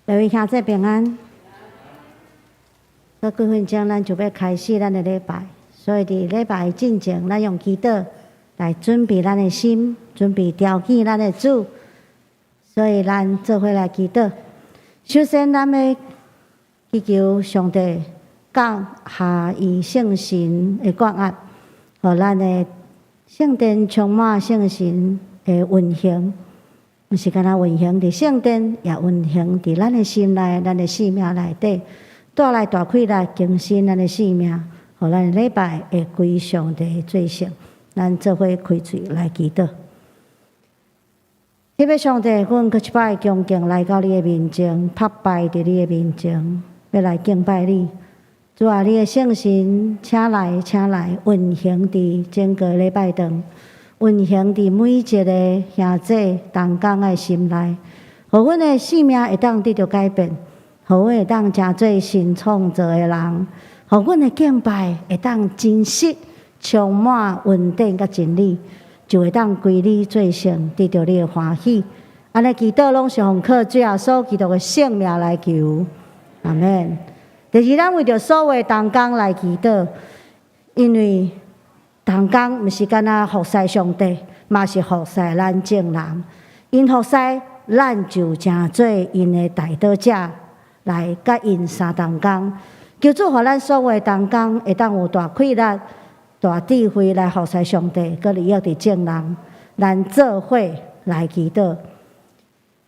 各位兄弟平安。閣幾分鐘，咱就欲開始咱的禮拜。所以佇禮拜進前，咱用祈禱來準備咱的心，準備調見咱的主。所以咱做伙來祈禱。首先，咱欲祈求上帝降下伊聖神的割壓，予咱的聖殿充滿聖神的運行。毋是干焦運行佇聖殿，也運行佇咱的心內、咱的生命內底，帶來大氣力，更新咱的生命，予咱的禮拜會歸上帝做聖。咱做伙開喙來祈禱。天父上帝，阮閣一擺恭敬來到你的面前，覆拜佇你的面前，欲來敬拜你。主啊，你的聖神，請來，請來運行佇整個禮拜堂。運行佇每一个兄弟同工的心內，予阮的生命會當得著改變，予阮會當成做新創造的人，予阮的敬拜會當真實、充滿恩典佮真理，就會當歸你做聖，得著你的歡喜。按呢祈禱攏是奉靠主耶穌基督的聖名來求，阿們。第二，咱為著所有同工來祈禱，因為同工毋是干焦服侍上帝，嘛是服侍咱眾人。𪜶服侍，咱就成做𪜶的代禱者，來佮𪜶相同工。求主予咱所有同工會當有大氣力、大智慧來服侍上帝，閣利益佇眾人。咱做伙來祈禱。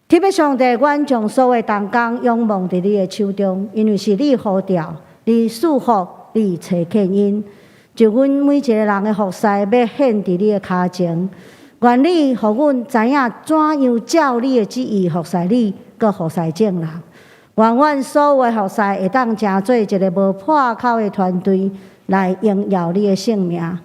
天父上帝，阮將所有同工仰望佇你的手中，因為是你呼召、你賜福、你差遣𪜶。就阮每一个人的服侍，欲獻佇你的跤前，願你予阮知影怎樣照你的旨意服侍你，閣服侍眾人。願阮所有的服侍會當成做一个無破口的團隊，來榮耀你的聖名。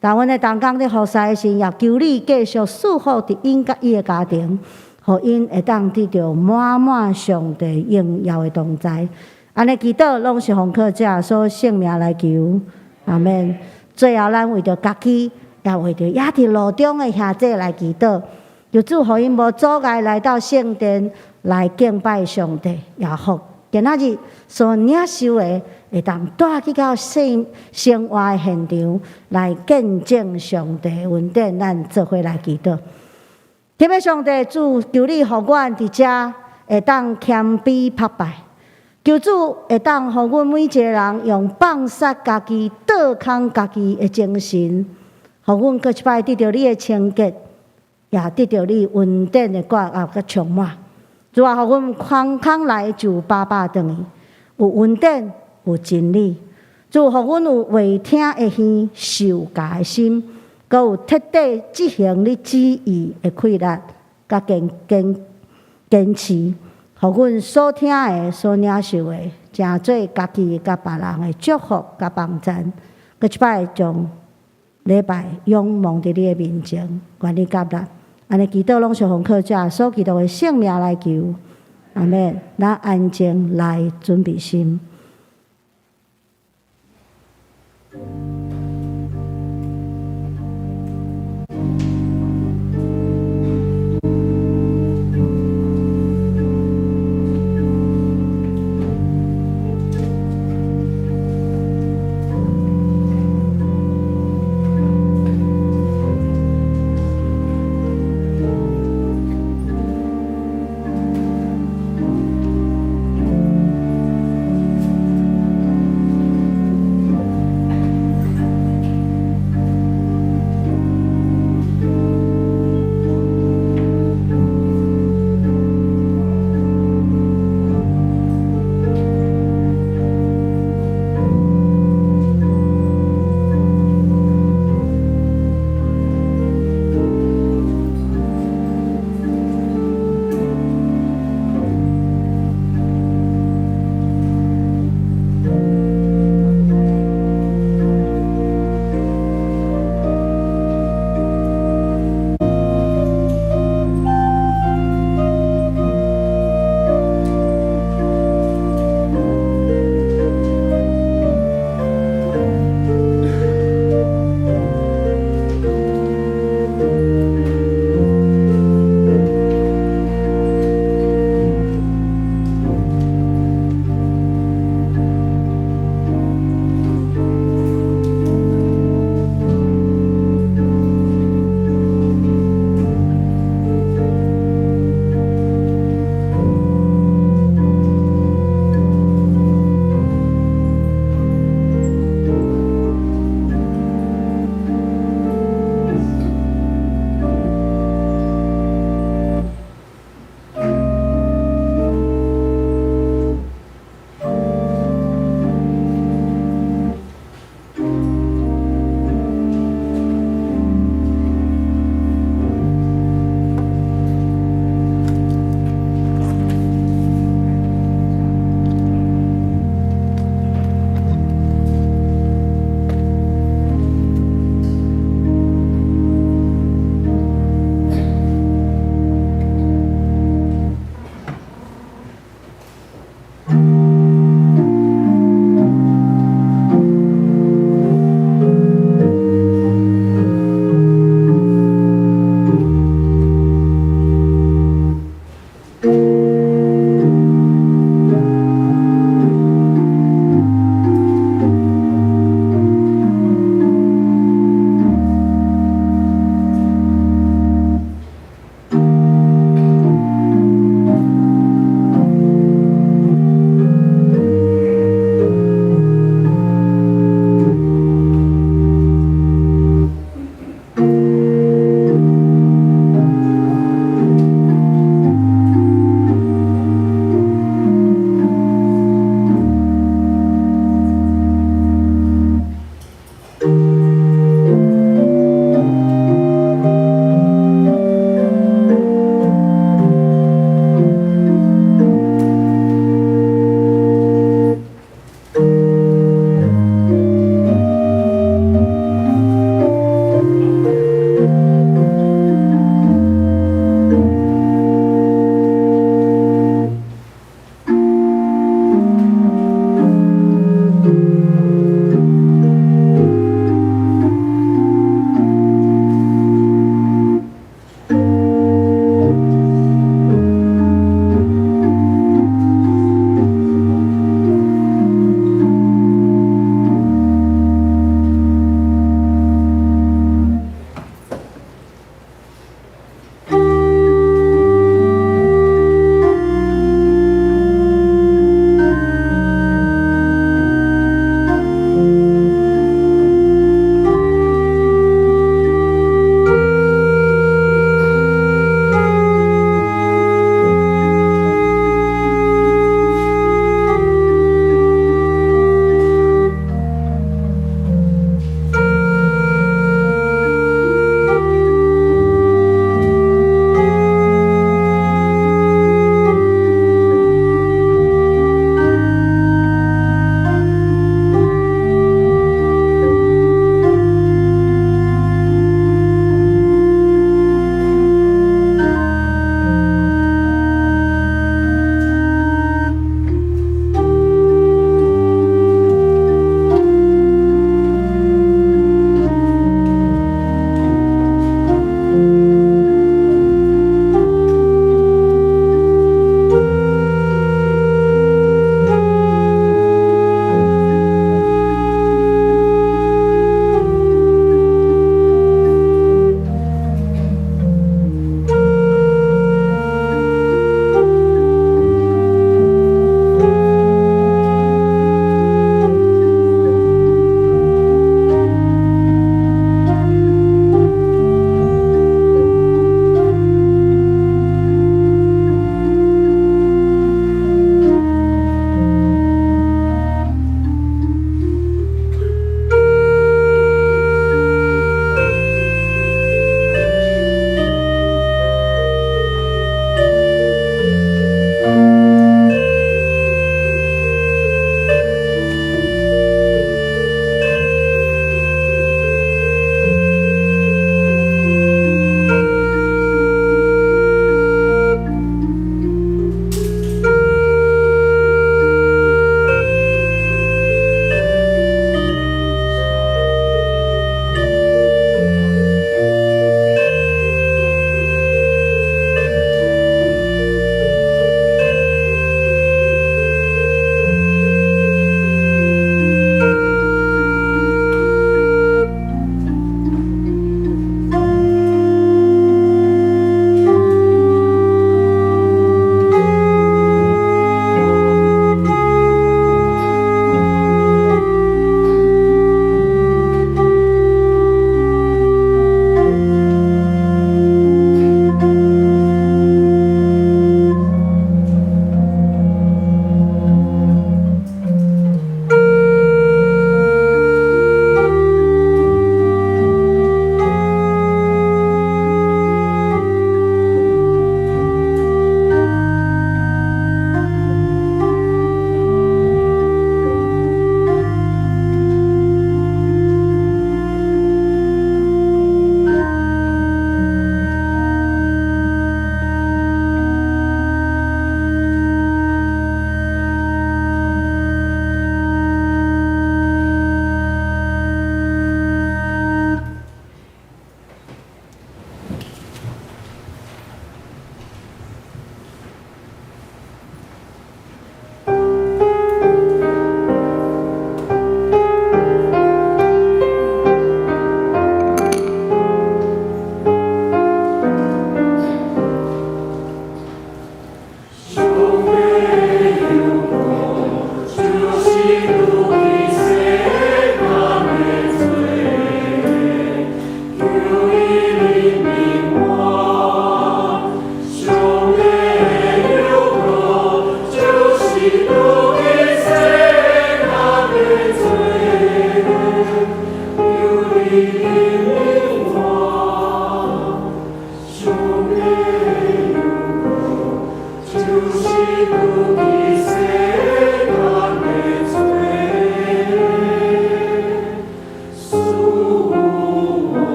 當阮的同工佇服侍的時，也求你繼續賜福佇𪜶佮伊的家庭，予𪜶會當得著滿滿上帝榮耀的同在。按呢祈禱，攏是奉靠主耶穌聖名來求。阿們。最後，咱為著家己，也為著猶佇路中的兄弟來祈禱，求主予𪜶無阻礙來到聖殿來敬拜上帝，也予今仔日所領受的，會當帶去到生生活的現場來見證上帝恩典。咱做伙來祈禱。天父上帝，主求你予阮佇遮會當謙卑覆拜。求主會當予阮每一个人用放殺家己、倒空家己的精神，予阮閣一擺得著你的清潔，也得著你恩典的割壓佮充滿。主啊，予阮空空來就飽飽轉去，有恩典，有真理。主，予阮有話聽的耳、受教的心，閣有徹底執行你旨意的氣力，佮堅堅堅持。予阮所聽的、所領受的，成做家己佮別人的祝福佮幫贊。閣一擺將禮拜仰望佇你的面前，願你接納。按呢祈禱攏是奉靠主耶穌基督的聖名來求，阿們。咱安靜來準備心。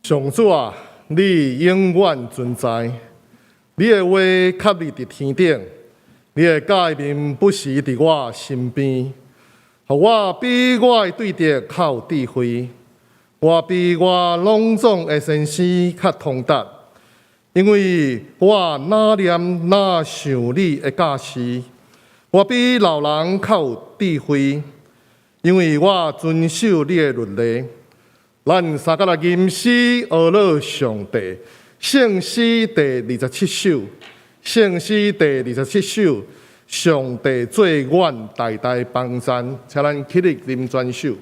上主啊，你永遠存在，你的話確立佇天頂，你的誡命不時佇我身邊，予我比我的對敵較有智慧，我比我攏總的先生較通達，因為我若念若想你的教示，我比老人較有智慧，因為我遵守你的律例。咱三個來吟詩呵咾上帝，聖詩第二十七首，聖詩第二十七首，上帝做阮大大幫贊，請咱起立啉全首。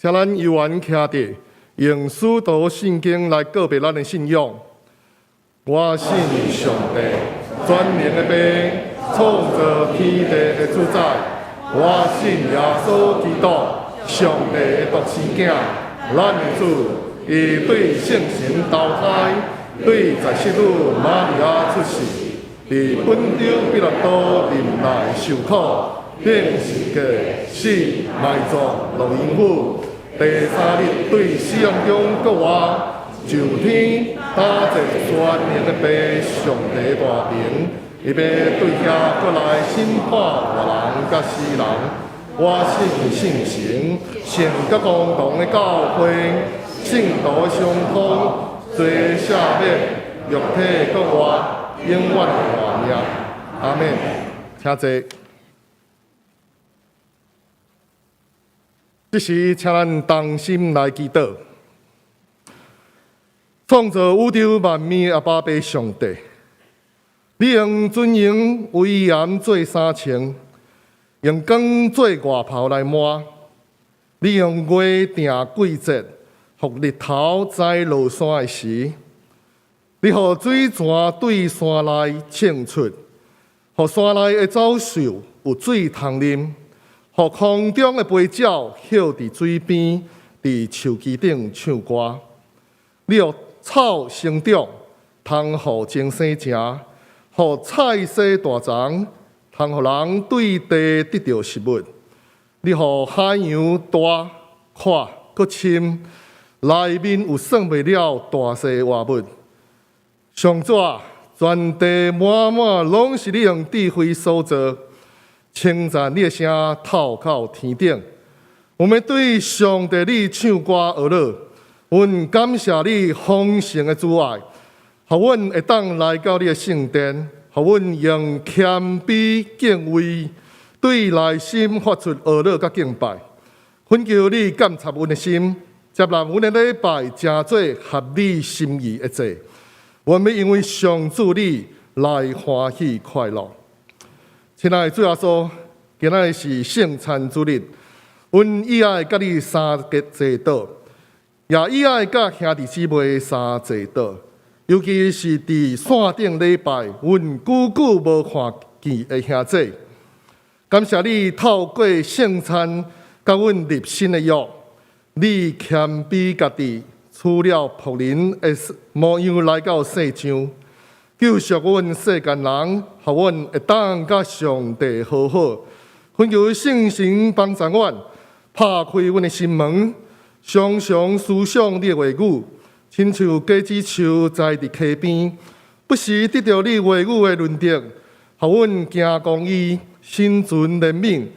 請咱悠閒徛佇，用使徒信經來告白咱的信仰。我信上帝，全能的父，創造天地的主宰。我信耶穌基督，上帝的獨生囝，咱的主，伊對聖神投胎，對十七女瑪利亞出世，佇本丟彼拉多忍耐受苦，釘十架，死，埋葬，落陰府。第三日對死人中復活，上天，搭坐全能的父上帝大能，伊欲對遐閣來審判活人佮死人。我信聖神，聖甲公同的教會，聖徒的相通，罪赦免，肉體復活，永遠的活命。阿們，請坐。這時，請咱同心來祈禱。創造宇宙萬物的阿爸父上帝，你用尊榮威嚴做衫穿，用光做外袍來抹，你用月定季節，予日頭知落山的時，你予水泉對山內衝出，予山內的走獸有水通啉，予空中的飛鳥歇佇水邊，佇樹枝頂唱歌。你予草生長，通予精生食，予菜蔬大叢，通予人對地得著食物。你予海洋大、闊、閣深，內面有算袂了大細活物。上主啊，全地滿滿攏是你用智慧所造，稱讚你的聲透到天頂。我們對上帝你唱歌學樂，阮感謝你豐盛的慈愛，予阮會當來到你的聖殿，予阮用謙卑敬畏，對內心發出學樂佮敬拜。懇求你鑒察阮的心，接納阮的禮拜，成做合你心意的祭。我們因為上主你來歡喜快樂。親愛的主耶穌，今仔日是聖餐主日，阮意愛佮你相共坐桌，也意愛佮兄弟姊妹相坐桌，尤其是佇線頂禮拜，阮久久無看見的兄弟。感謝你透過聖餐，佮阮立新的約，你謙卑家己，取了僕人的模樣來到世上，救贖阮世間人，予阮會當佮上帝和好。懇求聖神幫助阮，拍開阮的心門，常常思想你的話語，親像果子樹栽佇溪邊，不時得著你話語的潤澤，予阮行公義，心存憐憫，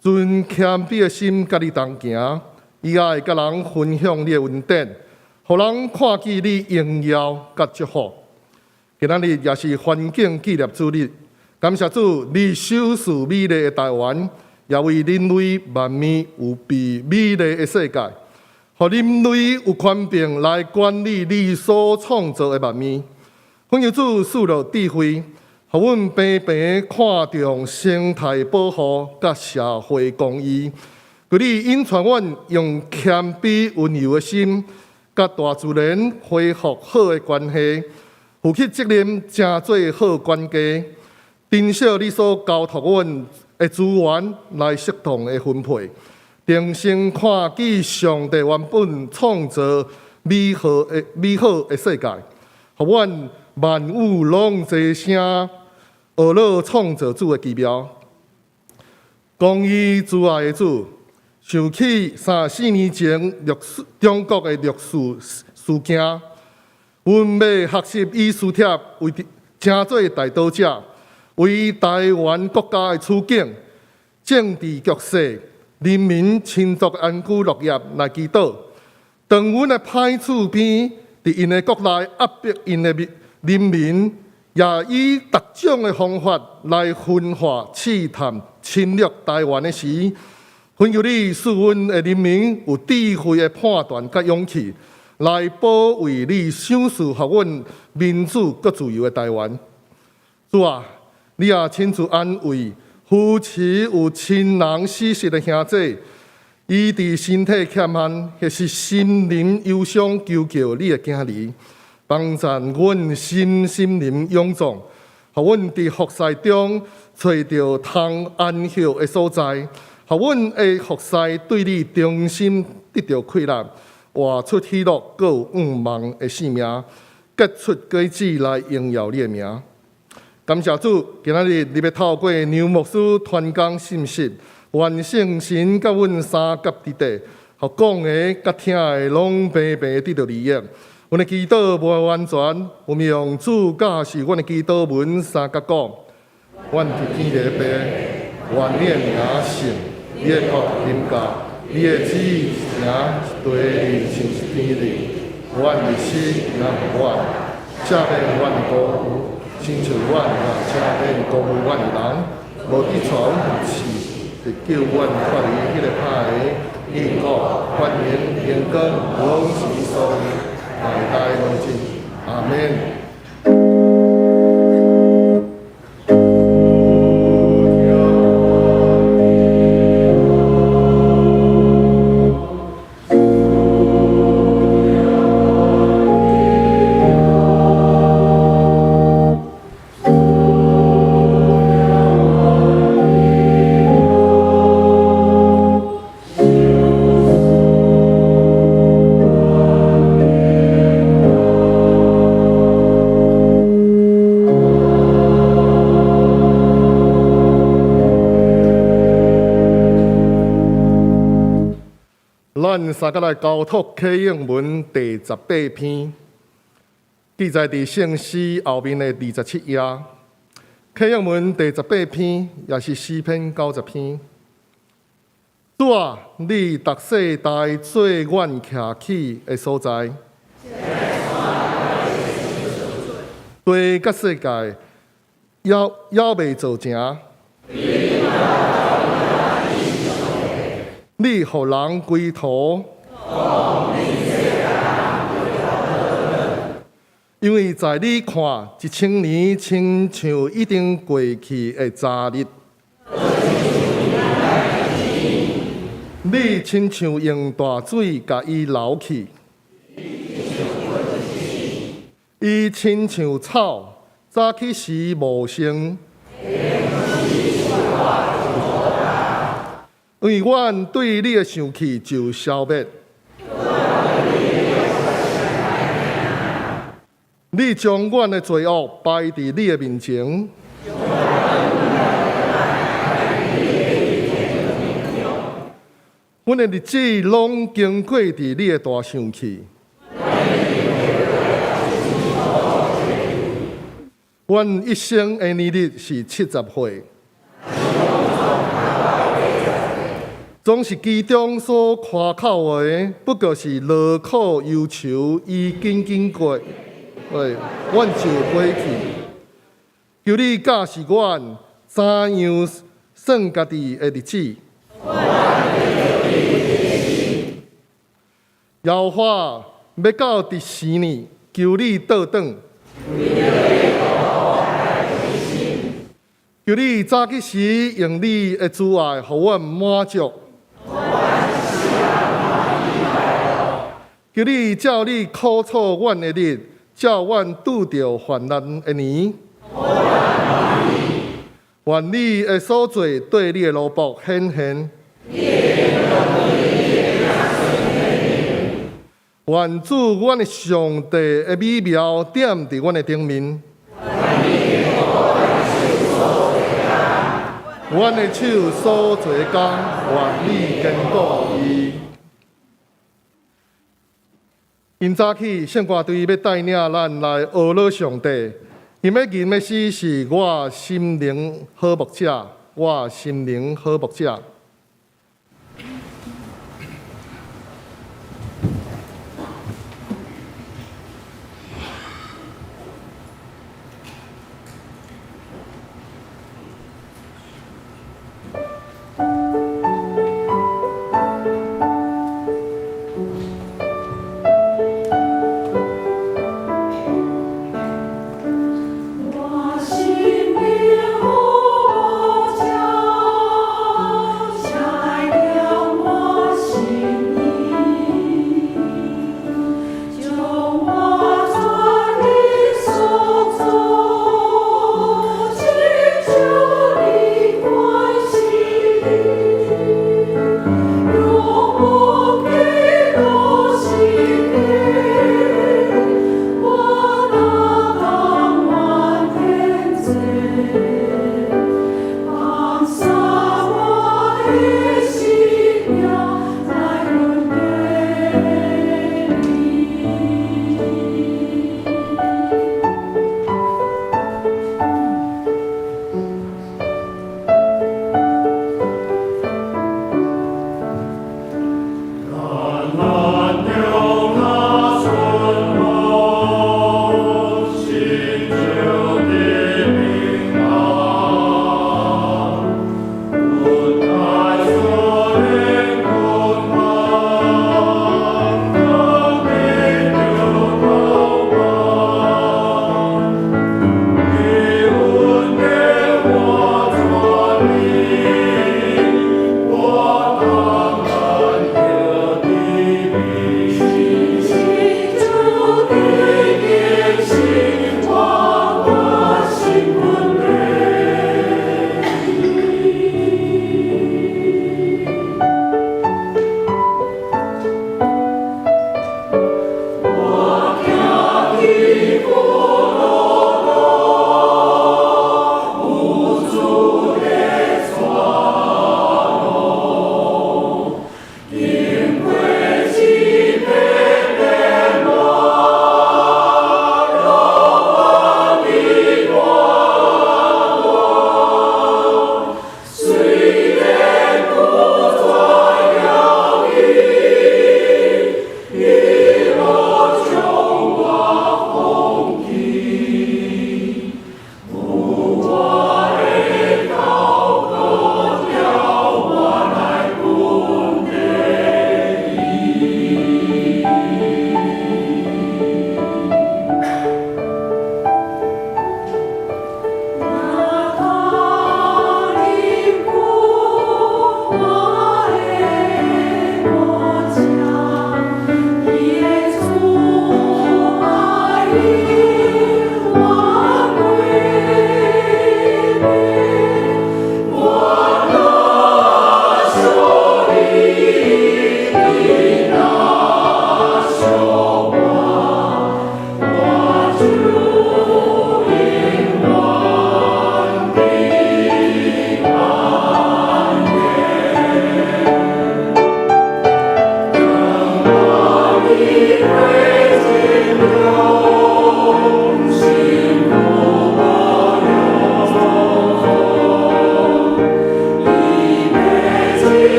存謙卑的心佮你同行，意愛佮人分享你的恩典，予人看見你榮耀佮祝福。今仔日也是環境紀念主日，感謝主，你賞賜美麗的台灣，也為人類萬物預備美麗的世界，予人類有權柄來管理你所創造的萬物。懇求主賜予智慧，予阮平平看重生態保護佮社會公義。求你引帶阮用謙卑溫柔的心，佮大自然恢復好的關係，負起責任，成做好管家，珍惜你所交託阮的資源來適當的分配，重新看見上帝原本創造美好的世界，予阮萬有攏齊聲學樂創造主的奇妙。公義慈愛的主，想起34年前六四中國的六四事件，阮欲學習以斯帖為成做代禱者，為台灣國家的處境、政治局勢、人民親族安居樂業來祈禱。當阮的歹厝邊佇𪜶的國內壓迫𪜶的人民，也以各種的方法來分化、試探、侵略台灣的時，懇求你賜阮的人民有智慧的判斷佮勇氣，來保衛你賞賜予阮民主佮自由的台灣。主啊，你也親自安慰、扶持有親人死殁的兄弟，伊佇身體欠漢，或是心靈憂傷，求救你的囝兒，幫助阮身心靈勇壯，予阮佇服侍中揣著通安歇的所在，予阮的服侍對你忠心得著快樂，活出喜樂，閣有盼望的生命，結出果子來榮耀你的名。感謝主，今仔日你欲透過梁牧師傳講信息，願聖神佮阮相佮佇底，予講的佮聽的攏平平得著利益。阮的祈禱無完全，我們用主教示阮的祈禱文相佮講。阮佇天的父，願你的名聖，你的國臨到，你的旨意行佇地親像天頂。阮日食若予阮，赦免阮的辜負，親像阮也赦免辜負阮的人，無得帶阮入試，特救阮脫離彼个歹的。因國、權能、榮光，攏是你所有，代代無盡。阿門。咱三個來交託啟應文第18篇，記載佇聖詩後面的27頁。啟應文第十八篇，也是詩篇90篇。主啊，你逐世代做阮徛起的所在，地佮世界猶未造成。你予人歸土，因為在你看，1000年親像已經過去的昨日。你親像用大水共伊流去，伊親像草，早起時茂盛。因為阮對你的想氣就消滅。你將阮的罪惡擺佇你的面前。阮的日子攏經過佇你的大想氣。阮一生的年日是70歲。總是其中所誇口的，不過是勞苦憂愁，伊緊緊過，喂，阮就過去。求你教示阮怎樣算家己的日子。耶和華欲到佇時呢？求你倒轉。求你早起時用你的慈愛，予阮滿足。求你照你苦楚阮的日，照阮拄著患難的年。願你的所做對你的奴僕顯現。願主阮的上帝的美妙踮佇阮的頂面。阮的手所做的工，願你堅固伊。𪜶早起聖歌隊欲帶領咱來呵咾上帝，𪜶欲吟的詩是我心靈好牧者，我心靈好牧者。我心靈好牧者。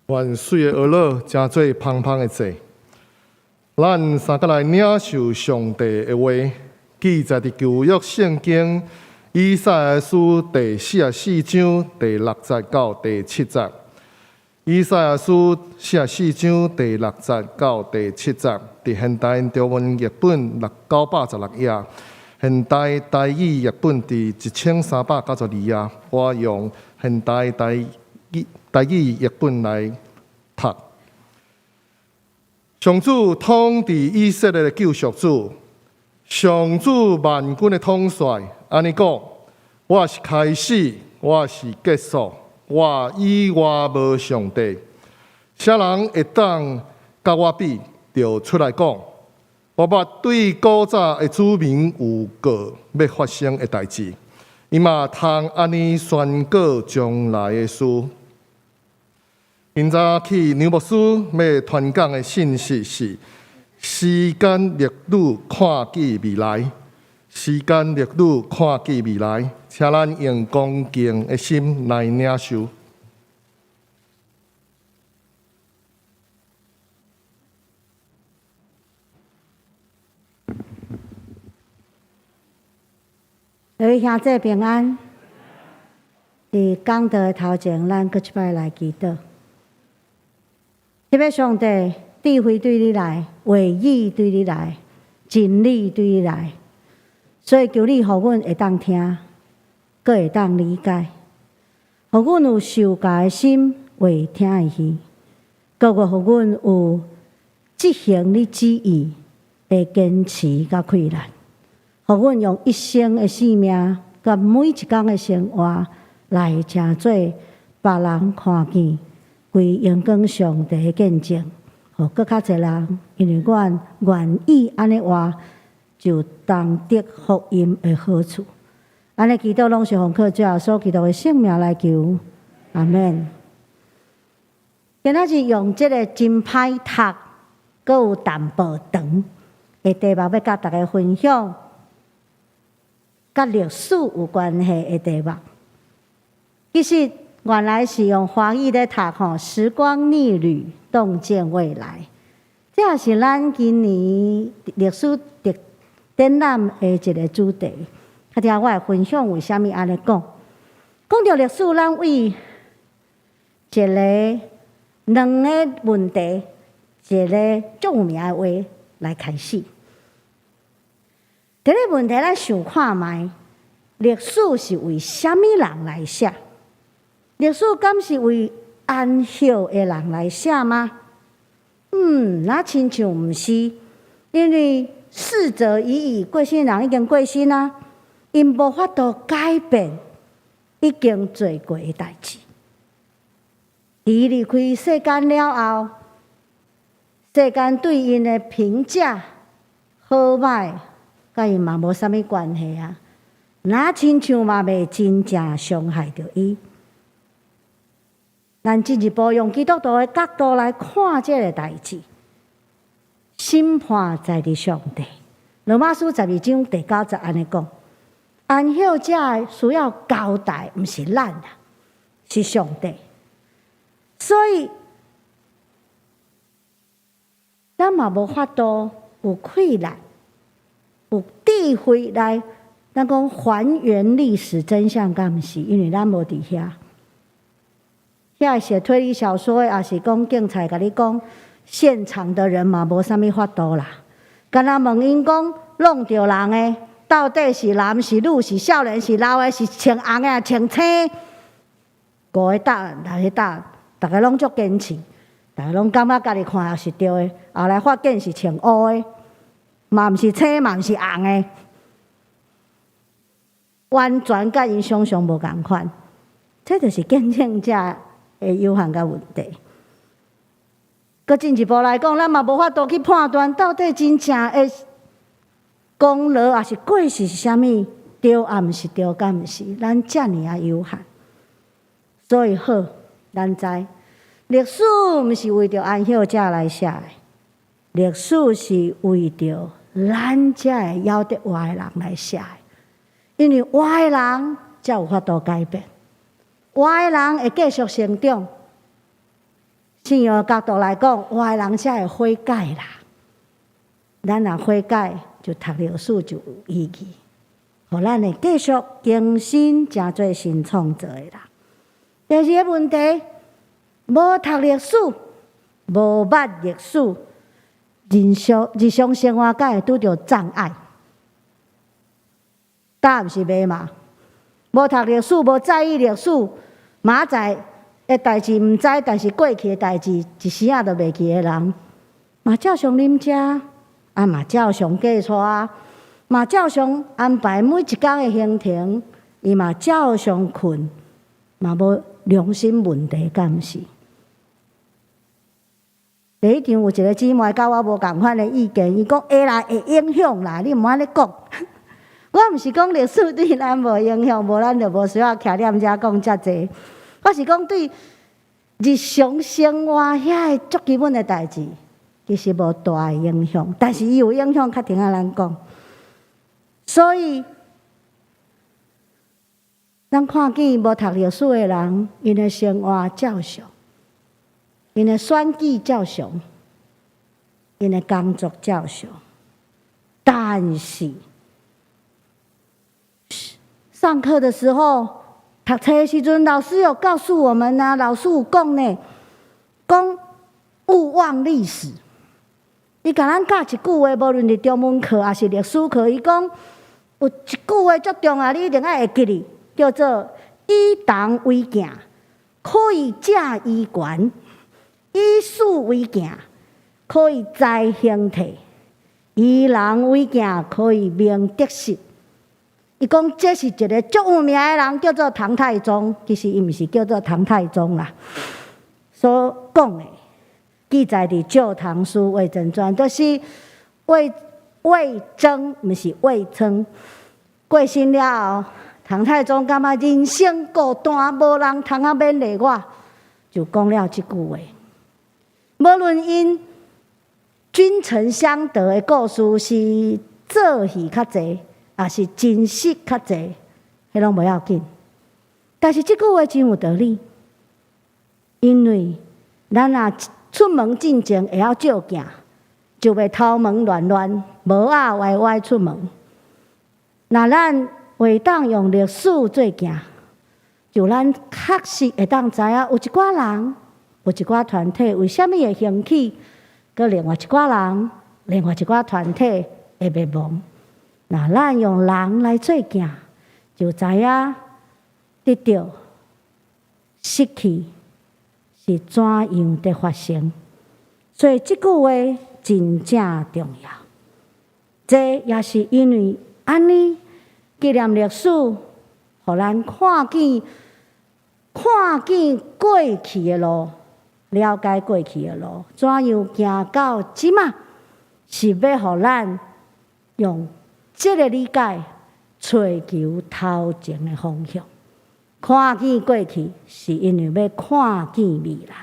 願水的呵咾成做芳芳的祭。咱三個來領受上帝的話，記載佇舊約聖經以賽亞書第四十四章第六節到第七節。以賽亞書四十四章第六節到第七節，佇現代中文譯本916頁，現代台語譯本佇1392頁。我用現代台語譯本來讀。上主統治以色列的救贖主，上主萬軍的統帥，按呢講：我是開始，我是結束，我以外無上帝。啥人會當佮我比？就出來講。我捌對古早的子民預告欲發生的代誌，伊嘛通按呢宣告將來的事。今早起梁牧師欲傳講的信息是：時間逆旅看見未來，時間逆旅看見未來，請咱用恭敬的心來領受。各位兄弟平安。佇講道的頭前，咱閣一擺來祈禱。這位上帝，智慧對你來，話語對你來，真理對你來，所以求你予阮會當聽，閣會當理解，予阮有受教的心，話聽會去，閣閣予阮有執行你旨意的堅持佮氣力，予阮用一生的性命，佮每一工的生活來成做別人看見歸榮光上帝的見證，予閣較濟人，因為阮願意按呢活，就當得福音的好處。按呢祈禱攏是奉靠主耶穌基督的聖名來求，阿們。今仔日用這个真歹讀，閣有淡薄長的題目，欲佮大家分享，佮歷史有關係的題目。其實原來是用華語咧讀吼，時光逆旅，洞見未來。這也是咱今年歷史特展覽的一個主題。較聽我會分享為啥物按呢講。講著歷史，咱為一個兩個問題，一個足有名的話來開始。第一個問題，咱想看覓，歷史是為啥物人來寫？歷史敢是為安息的人來寫嗎？若親像毋是，因為逝者已矣，過身人已經過身啊，𪜶無法度改變已經做過的代誌。佇離開世間了後，世間對𪜶的評價好歹，佮𪜶嘛無啥物關係啊。若親像嘛袂真正傷害著伊。咱進一步用基督徒的角度來看這個代誌，審判在佇上帝。羅馬書12章第9節按呢講：安息者需要交代，毋是咱啊，是上帝。所以，咱嘛無法度有氣力、有智慧來，咱講還原歷史真相，敢毋是？因為咱無佇遐。遐寫推理小說的，抑是講警察共你講，現場的人嘛無啥物法度啦。敢若問𪜶講，挵著人的，到底是男是女，是少年是老的，是穿紅的，穿青？五个答案，六個答案，逐家攏足堅持，逐家攏感覺家己看的是對的。後來發現是穿烏的，嘛毋是青，嘛毋是紅的，完全佮𪜶想像無仝款。這就是見證者的有限佮問題。閣進一步來講，咱嘛無法度去判斷到底真正的功勞抑是過失是啥物，對抑毋是對，敢毋是？咱遮爾仔有限。所以好，咱知歷史毋是為著安息者來寫的，歷史是為著咱這會曉得活的人來寫的。因為活的人才有法度改變，活的人會繼續成長。信仰的角度來講，活的人才會悔改啦。咱若悔改，就讀歷史就有意義，予咱會繼續更新，成做新創造的人。第二個問題，無讀歷史，無捌歷史，日常日常生活敢會拄著障礙？答案是袂嘛？無讀歷史，無在意歷史，明仔載的代誌毋知，但是過去的代誌一時仔就袂記的人，嘛照常啉食，啊嘛照常嫁娶，嘛照常安排每一工的行程，伊嘛照常睏，嘛無良心問題，敢毋是？第一場有一個姊妹佮我無仝款的意見，伊講會啦，會影響啦，你毋好按呢講。我毋是講歷史對咱無影響，無咱就無需要徛踮遮講遮濟。我是講對日常生活遐个足基本的代誌，其實無大的影響，但是伊有影響，較停仔咱講。所以，咱看見無讀歷史的人，𪜶的生活照常，𪜶的選舉照常，𪜶的工作照常，但是上課的時候，讀冊的時陣，老師有告訴我們啊，老師有講呢，講勿忘歷史。伊共咱教一句話，無論是中文課抑是歷史課，伊講有一句話足重要，你一定愛會記得，叫做以銅為鏡，可以正衣冠；以史為鏡，可以知興替；以人為鏡，可以明得失。伊講這是一個足有名的人，叫做唐太宗。其實伊毋是叫做唐太宗啦，所講的記載佇《舊唐書魏徵傳》，就是魏魏徵，毋是魏稱。過身了後，唐太宗感覺人生孤單，無人通啊勉勵我，就講了這句話。無論𪜶君臣相得的故事是做戲較濟，抑是真實較濟，彼攏無要緊。但是這句話真有道理，因為咱若出門進前會曉照鏡，就袂頭毛亂亂、帽仔歪歪出門。若咱會當用歷史做鏡，就咱確實會當知影有一寡人，有一寡團體為啥物會興起，閣另外一寡人，另外一寡團體會滅亡。若咱用人來做鏡，就知影得著、失去是怎樣佇發生。所以這句話真正重要。這也是因為按呢紀念歷史，予咱看見過去的路，了解過去的路，怎樣行到這馬，是欲予咱用這个理解，揣求頭前的方向。看見過去，是因為欲看見未來。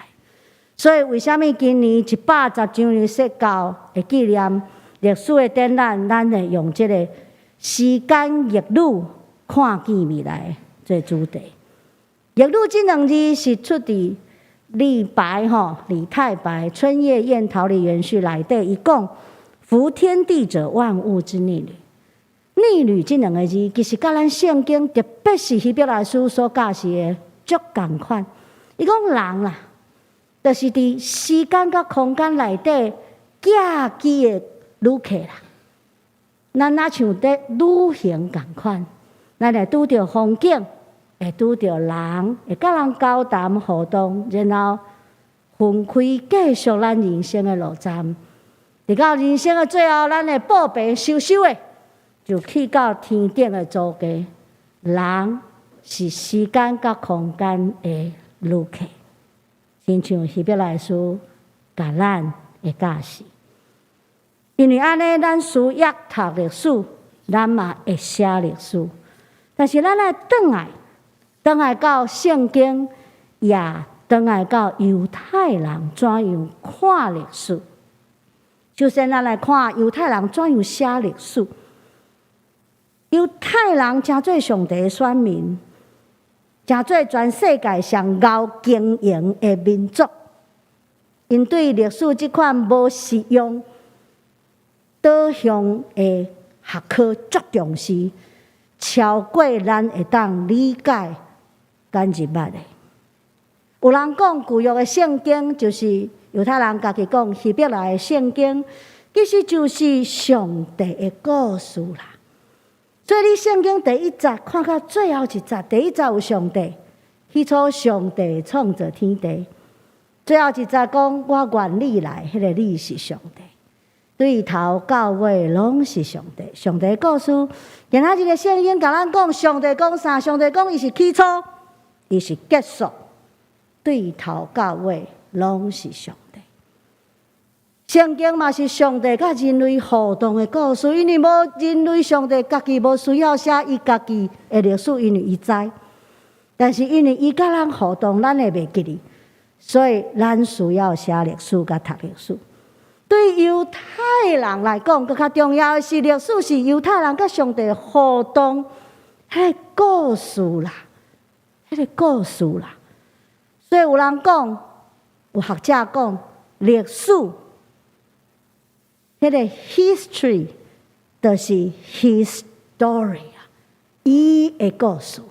所以，為啥物今年110週年釋教的紀念歷史的展覽，咱會用這个時間逆旅看見未來做主題。逆旅這兩字是出佇李白吼，李太白《春夜宴桃李園序》內底，伊講：夫天地者，萬物之逆旅。逆旅這兩个字，其實佮咱聖經，特別是希伯來書所教示的足仝款。伊講人啦，就是佇時間佮空間內底寄居的旅客啦。咱若像佇旅行仝款，咱會拄著風景，會拄著人，會佮人交談互動，然後分開繼續咱人生的路站。直到人生的最後，咱會報備收收的，就去到天頂的祖家。人是時間佮空間的旅客，親像希伯來書共咱的教示。因為按呢，咱需要讀歷史，咱嘛會寫歷史。但是咱愛轉來，轉來到聖經，也轉來到猶太人怎樣看歷史。首先，咱來看猶太人怎樣寫歷史。猶太人成做上帝的選民，成做全世界上𠢕經營的民族。𪜶對歷史這款無實用導向的學科足重視，超過咱會當理解佮認捌的。有人講舊約的聖經就是猶太人家己講希伯來的聖經，其實就是上帝的故事啦。所以你聖經第一節看到最後一節，第一節有上帝，起初上帝創造天地。最後一節講我願意來，彼个你是上帝，對頭到尾攏是上帝。上帝的故事，今仔日的聖經共咱講，上帝講啥？上帝講伊是起初，伊是結束，對頭到尾攏是上帝。聖經嘛是上帝佮人類互動的故事，因為無人類，上帝家己無需要寫伊家己的歷史，因為伊知。但是因為伊佮咱互動，咱會袂記得，所以咱需要寫歷史佮讀歷史。對猶太人來講，閣較重要的是歷史是猶太人佮上帝互動彼个故事啦，彼个故事啦。所以有人講，有學者講歷史。彼个 history 就是 his story 啊，伊的故事。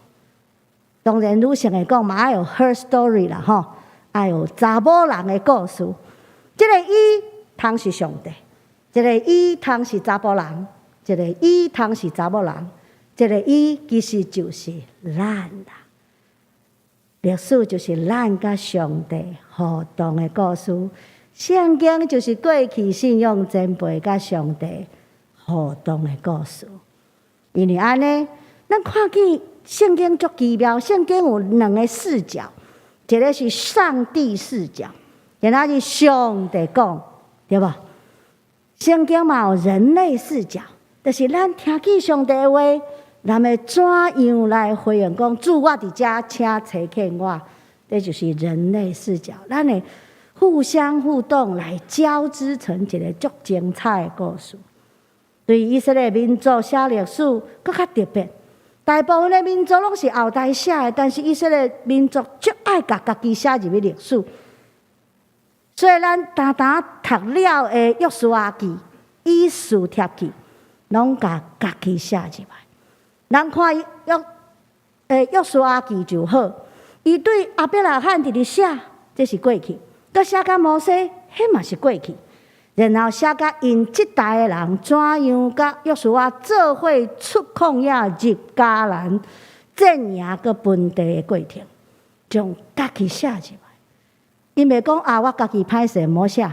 當然，女性會講嘛，愛有 her story 啦，吼，愛有查某人的故事。這个伊通是上帝，這个伊通是查埔人，這个伊通是查某人，這个伊其實就是咱啦。歷史就是咱佮上帝互動的故事。聖經就是過去信仰前輩佮上帝互動的故事。因為按呢，咱看見聖經足奇妙。聖經有兩个視角，一个是上帝視角，今仔日上帝講，對無？聖經嘛有人類視角，就是咱聽見上帝的話，咱欲怎樣來回應講，主我佇遮，請差遣我，這就是人類視角。咱會互相互動來交織成一个足精彩的故事。對以色列民族寫歷史，閣較特別。大部分的民族攏是後代寫的，但是以色列民族足愛共家己寫入去歷史。所以咱單單讀了的約書亞記、以斯帖記，攏共家己寫入來。咱看約書亞記就好，伊對亞伯拉罕佇咧寫，這是過去；閣寫甲摩西，彼嘛是過去。然後寫佮𪜶這代的人怎樣佮約書亞做伙出曠野入迦南戰贏閣分地的過程，將家己寫入來。𪜶袂講啊，我家己歹勢毋好寫，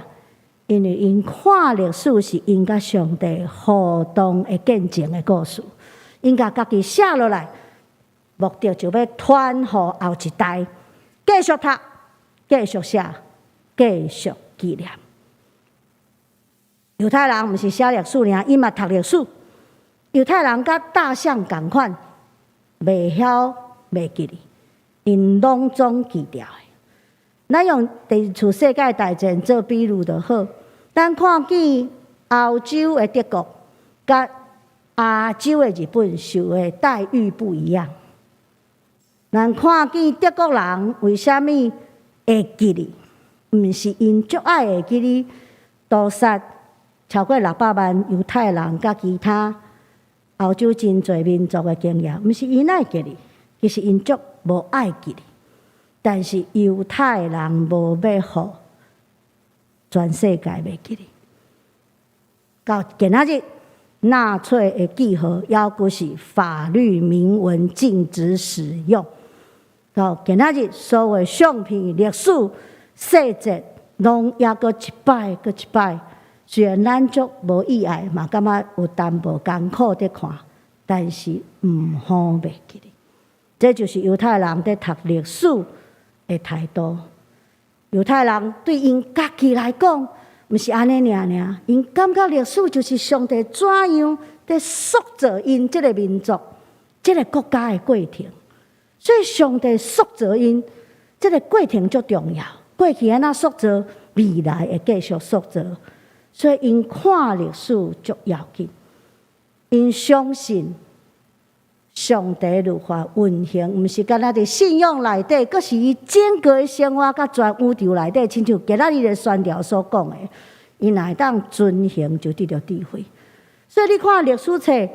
因為𪜶看歷史是𪜶佮上帝互動的見證的故事，𪜶共家己寫落來，目的就欲傳予後一代，繼續讀，繼續寫，繼續紀念。猶太人毋是寫歷史爾，𪜶嘛讀歷史。猶太人佮大象仝款，袂曉袂記得，𪜶攏總記著的。咱用第二次世界大戰做比喻就好。咱看見歐洲的德國，佮亞洲的日本受的待遇不一樣。咱看見德國人為啥物會記得？毋是𪜶足愛會記得屠殺超過600萬猶太人，佮其他歐洲真濟民族的經驗，毋是𪜶愛記得，其實𪜶足無愛記得。但是猶太人無欲予全世界袂記得。到今仔日，納粹的記號猶閣是法律明文禁止使用。到今仔日，所有相片、歷史細節，攏猶閣一擺閣一擺。雖然咱足無意愛，嘛感覺有淡薄艱苦佇看，但是毋好袂記得。這就是猶太人佇讀歷史的態度。猶太人對𪜶家己來講，毋是按呢爾爾，𪜶感覺歷史就是上帝怎樣佇塑造𪜶這個民族、這個國家的過程。所以上帝塑造𪜶這個過程足重要。過去按怎塑造，未來會繼續塑造。所以𪜶看歷史足要緊，𪜶相信上帝律法運行，毋是干焦佇信仰內底，閣是伊整個生活佮全宇宙內底，親像今仔日的宣教所講的，伊若會當遵行，就得著智慧。所以你看歷史冊，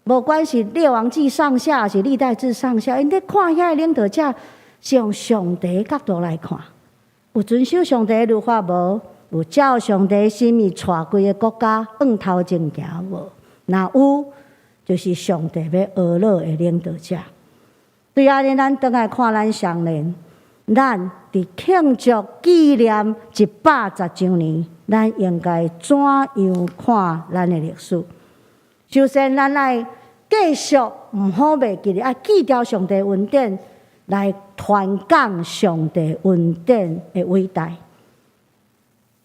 無管是列王紀上下，抑是歷代志上下，𪜶佇看遐个領導者，是用上帝角度來看，有遵守上帝律法無？有照上帝心意帶規个國家向頭前行無？若有，就是上帝欲呵咾的領導者。對按呢，咱轉來看咱雙連，咱佇慶祝紀念110週年，咱應該怎樣看咱的歷史？首先，咱愛繼續毋好袂記得，愛記著上帝恩典，來傳講上帝恩典的偉大。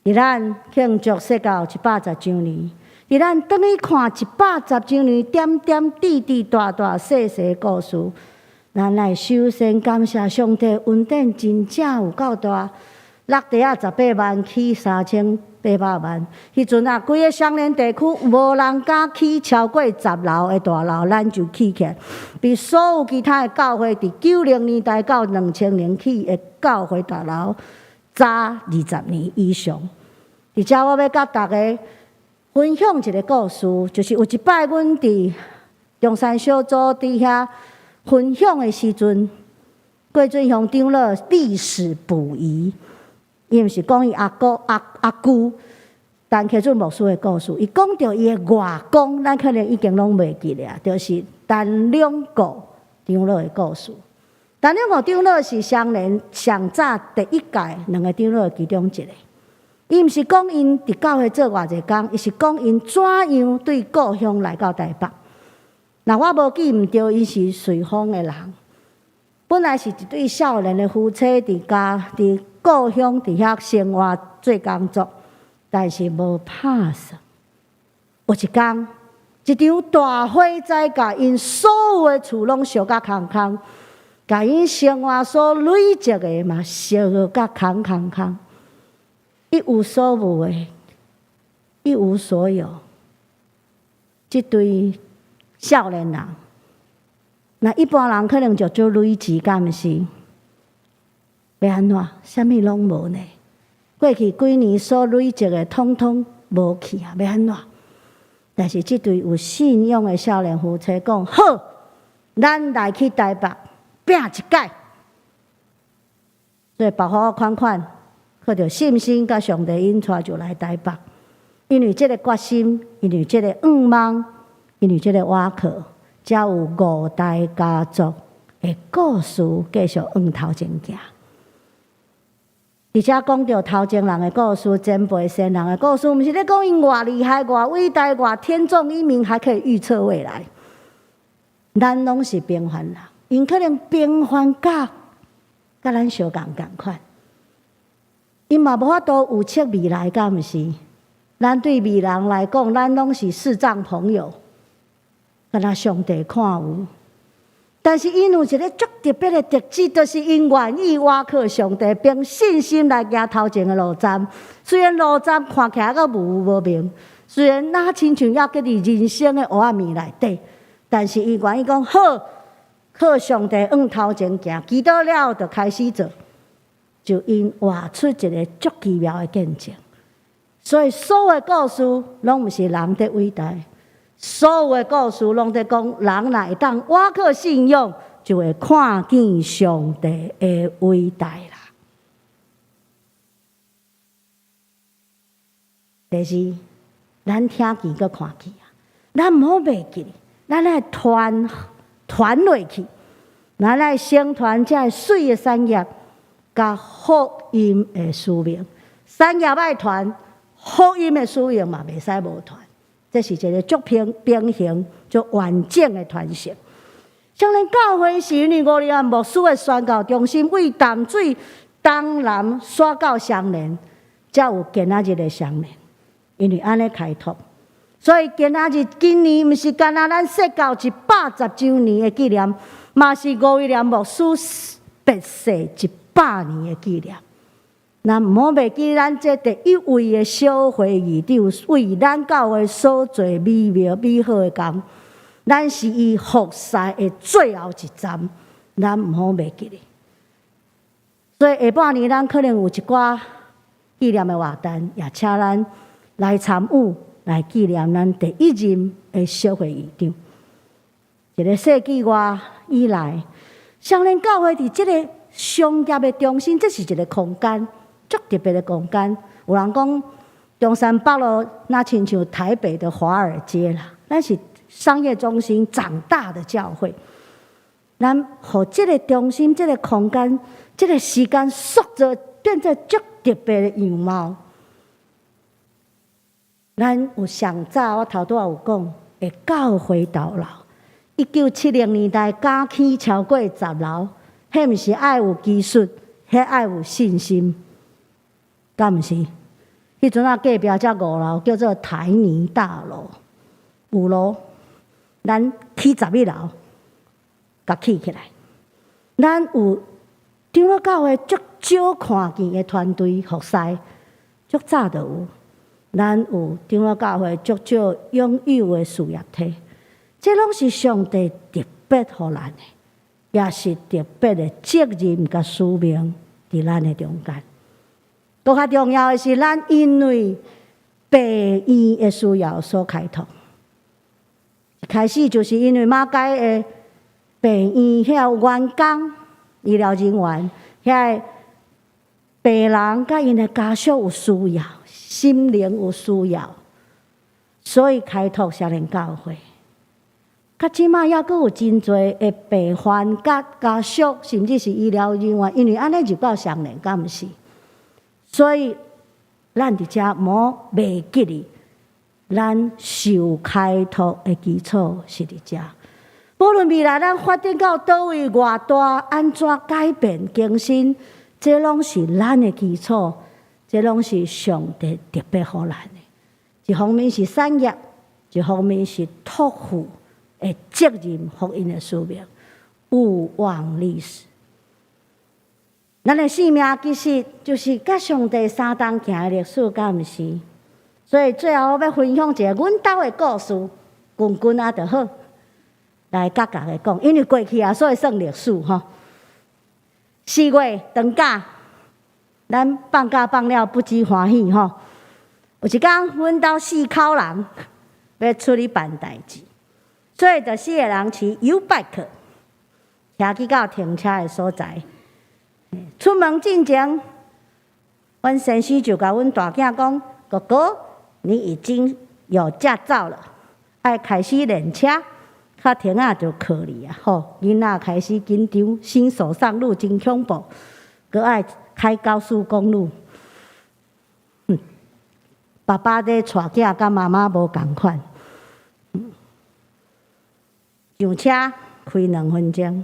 佇咱慶祝宣教110週年，佇咱轉去看110週年點點滴滴大大細細故事，咱來首先感謝上帝恩典真正有夠大。落地仔18萬起3800萬，彼陣啊，規个雙連地區無人敢起超過10樓的大樓，咱就起起來。比所有其他的教會佇90年代到2000年起的教會大樓早20年以上。而且我欲佮大家分享一個故事，就是有一擺阮佇中山小組佇遐分享的時陣，郭俊雄長老歷史補遺，伊毋是講伊阿哥阿阿舅陳克俊牧師的故事，伊講著伊的外公，咱可能已經攏袂記得啊，就是陳兩國長老的故事。陳兩國長老是雙連上早第一屆兩個長老其中一個。伊毋是講𪜶佇教會做偌濟工，伊是講𪜶怎樣對故鄉來到台北。若我無記毋著，伊是瑞豐的人。本來是一對少年的夫妻，佇家佇故鄉佇遐生活做工作，但是無拍算。有一工，一場大火災，共𪜶所有的厝攏燒甲空空，共𪜶生活所累積的嘛燒甲空空空，一無所有的，一無所有。這對少年人，若一般人可能就做累錢，敢毋是？欲按怎？啥物攏無呢？過去幾年所累積的，統統無去啊！欲按怎？但是這對有信仰的少年夫妻講：好，咱來去台北拚一擺。所以包袱款款，靠著信心佮上帝引帶就來台北。因為這个決心，因為這个願望，因為這个倚靠，才有五代家族的故事繼續往頭前行。而且講著頭前人的故事、前輩先人的故事，毋是咧講𪜶偌厲害、偌偉大、偌天縱英明，還可以預測未來。咱攏是平凡人，𪜶可能平凡甲佮咱相仝仝款，𪜶嘛無法度預測未來，敢毋是？咱對未來來講，咱攏是視障朋友，敢若上帝看有。但是𪜶有一个足特別的特質，就是𪜶願意倚靠上帝，憑信心來行頭前的路站。雖然路站看起來閣無無明，雖然若親像猶閣佇人生的黑暗暝內底，但是伊願意講好，靠上帝往頭前行，祈禱了後就開始做，就𪜶活出一个足奇妙的見證。所以所有的故事攏毋是人的偉大。所有的故事攏佇講，人若會當倚靠信仰，就會看見上帝的偉大啦。第二，咱聽見閣看見啊，咱毋好袂記，咱愛傳傳落去，咱愛承傳這个媠的產業，佮福音的使命。產業愛傳，福音的使命嘛袂使無傳。這是一个足平平衡、足完整的傳承。雙連教會是因為吳立安牧師的宣教中心，為淡水東南徙到雙連，才有今仔日的雙連。因為按呢開拓，所以今仔日今年毋是干焦咱設教110週年的紀念，嘛是吳威廉牧師別逝100年的紀念。咱毋好袂記，咱這第一位的小會議長為咱教會所做美妙美好的工，咱是伊服侍的最後一站，咱毋好袂記咧。所以下半年咱可能有一寡紀念的活動，也請咱來參與，來紀念咱第一任的小會議長。一个世紀外以來，雙連教會佇這个商業的中心，這是一个空間。足特別的空間，有人講中山北路若親像台北的華爾街啦，咱是商業中心長大的教會，咱予這个中心、這个空間、這个時間塑造變做足特別的樣貌。咱有上早，我頭拄仔有講，的教會大樓，1970年代敢起超過10樓，彼毋是愛有技術，彼愛有信心。敢毋是？彼陣仔隔壁才5樓，叫做台泥大樓，5樓，咱起11樓，共起起來。咱有長老教會足少看見的團隊服侍，足早就有。咱有長老教會足少擁有的事業體，這攏是上帝特別予咱的，也是特別的責任佮使命佇咱的中間。閣較重要的是，咱因為病院的需要所開拓。一開始就是因為馬偕的病院遐員工、醫療人員，遐病人佮𪜶的家屬有需要，心靈有需要，所以開拓雙連教會。到這馬猶閣有真濟的病患佮家屬，甚至是醫療人員，因為按呢入到雙連，敢毋是？所以，咱佇遮毋好袂記得，咱受開拓的基礎是佇遮。無論未來咱發展到佗位偌大，按怎改變更新，這攏是咱的基礎，這攏是上帝特別予咱的。一方面是產業，一方面是託付的責任、福音的使命，勿忘歷史。咱的生命其實就是佮上帝相同行的歷史，敢毋是？所以最後我欲分享一个阮兜的故事，近近仔就好，來佮大家講。因為過去啊，所以算歷史吼。4月長假，咱放假放了不知歡喜吼。有一工，阮兜四口人欲出去辦代誌，所以就四个人騎 YouBike，騎去到停車的所在。出門進前，阮先生就共阮大囝講：哥哥，你已經有駕照了，愛開始練車，較停仔就靠你啊！吼，囡仔開始緊張，新手上路真恐怖，閣愛開高速公路。爸爸咧帶囝，佮媽媽無仝款。上車開2分鐘，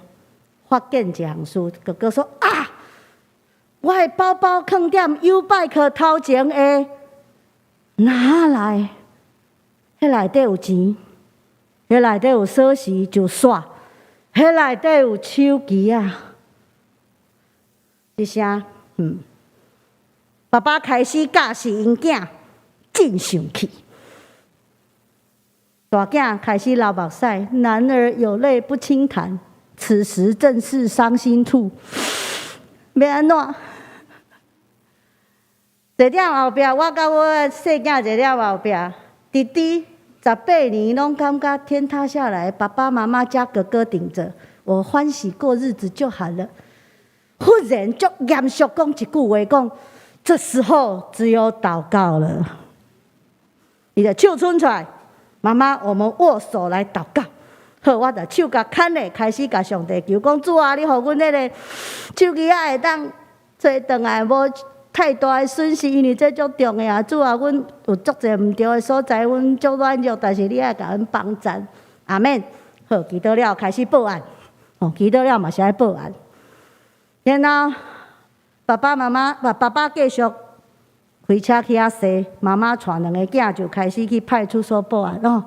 發現一項事，哥哥說：啊，我的包包囥佇 YouBike 頭前的，拿來，彼內底有錢，彼內底有鎖匙就煞，彼內底有手機仔。這聲，爸爸開始教示𪜶囝。真生氣，大囝開始流目屎。男兒有淚不輕彈，此時正是傷心處。欲按怎？坐佇後壁，我佮我的細囝坐佇後壁，弟弟18年攏感覺天塌下來，爸爸媽媽加哥哥頂著，我歡喜過日子就好了。忽然足嚴肅講一句話，講這時候只有禱告了。伊就手伸出來，媽媽，我們握手來禱告。好，我就手共牽咧，開始共上帝求講，主啊，你予阮彼个手機仔會當揣轉來，無太大的損失，因為這足重要。主啊，阮有足濟毋對的所在，阮足軟弱，但是你愛共阮幫贊。阿們。好，祈禱了開始報案。哦，祈禱了嘛是愛報案。然後爸爸媽媽，爸爸繼續開車去遐踅，媽媽帶兩个囝就開始去派出所報案。哦，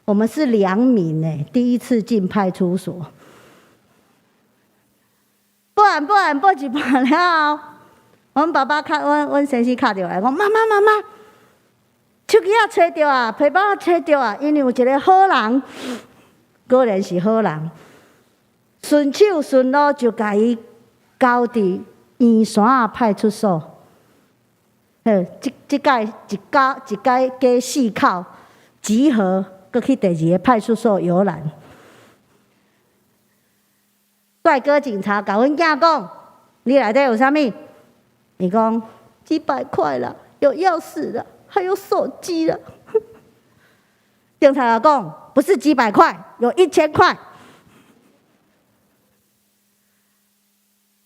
我們是良民呢，第一次進派出所。報案報案報一半了後，阮爸爸敲阮阮先生敲電話來講：媽媽媽媽，手機仔揣著啊，皮包仔揣著啊，因為有一个好人，果然是好人，順手順路就共伊交佇圓山派出所。好，這這擺一家一家加四口集合，閣去第二个派出所遊覽。帥哥警察共阮囝講：你內底有啥物？伊講幾百塊啦，有鑰匙啦，還有手機啦。警察講：不是幾百塊，有1000塊。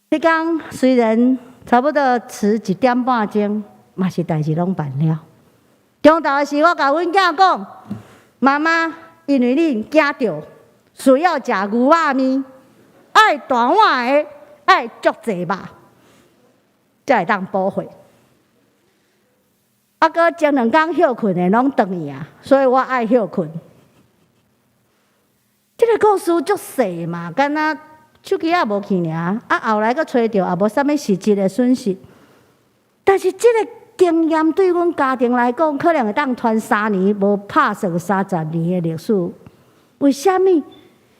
彼工雖然差不多遲1點半鐘，嘛是代誌攏辦了。中晝的時，我共阮囝講：媽媽，因為你驚著，需要食牛肉麵，愛大碗的，愛足濟肉，才會當補血。啊，閣前兩工歇睏的攏轉去啊，所以我愛歇睏。這个故事足細嘛，敢若手機仔無去爾，啊後來閣揣著，也無啥物實質的損失。但是這个經驗對阮家庭來講，可能會當傳3年，無拍算30年的歷史。為啥物？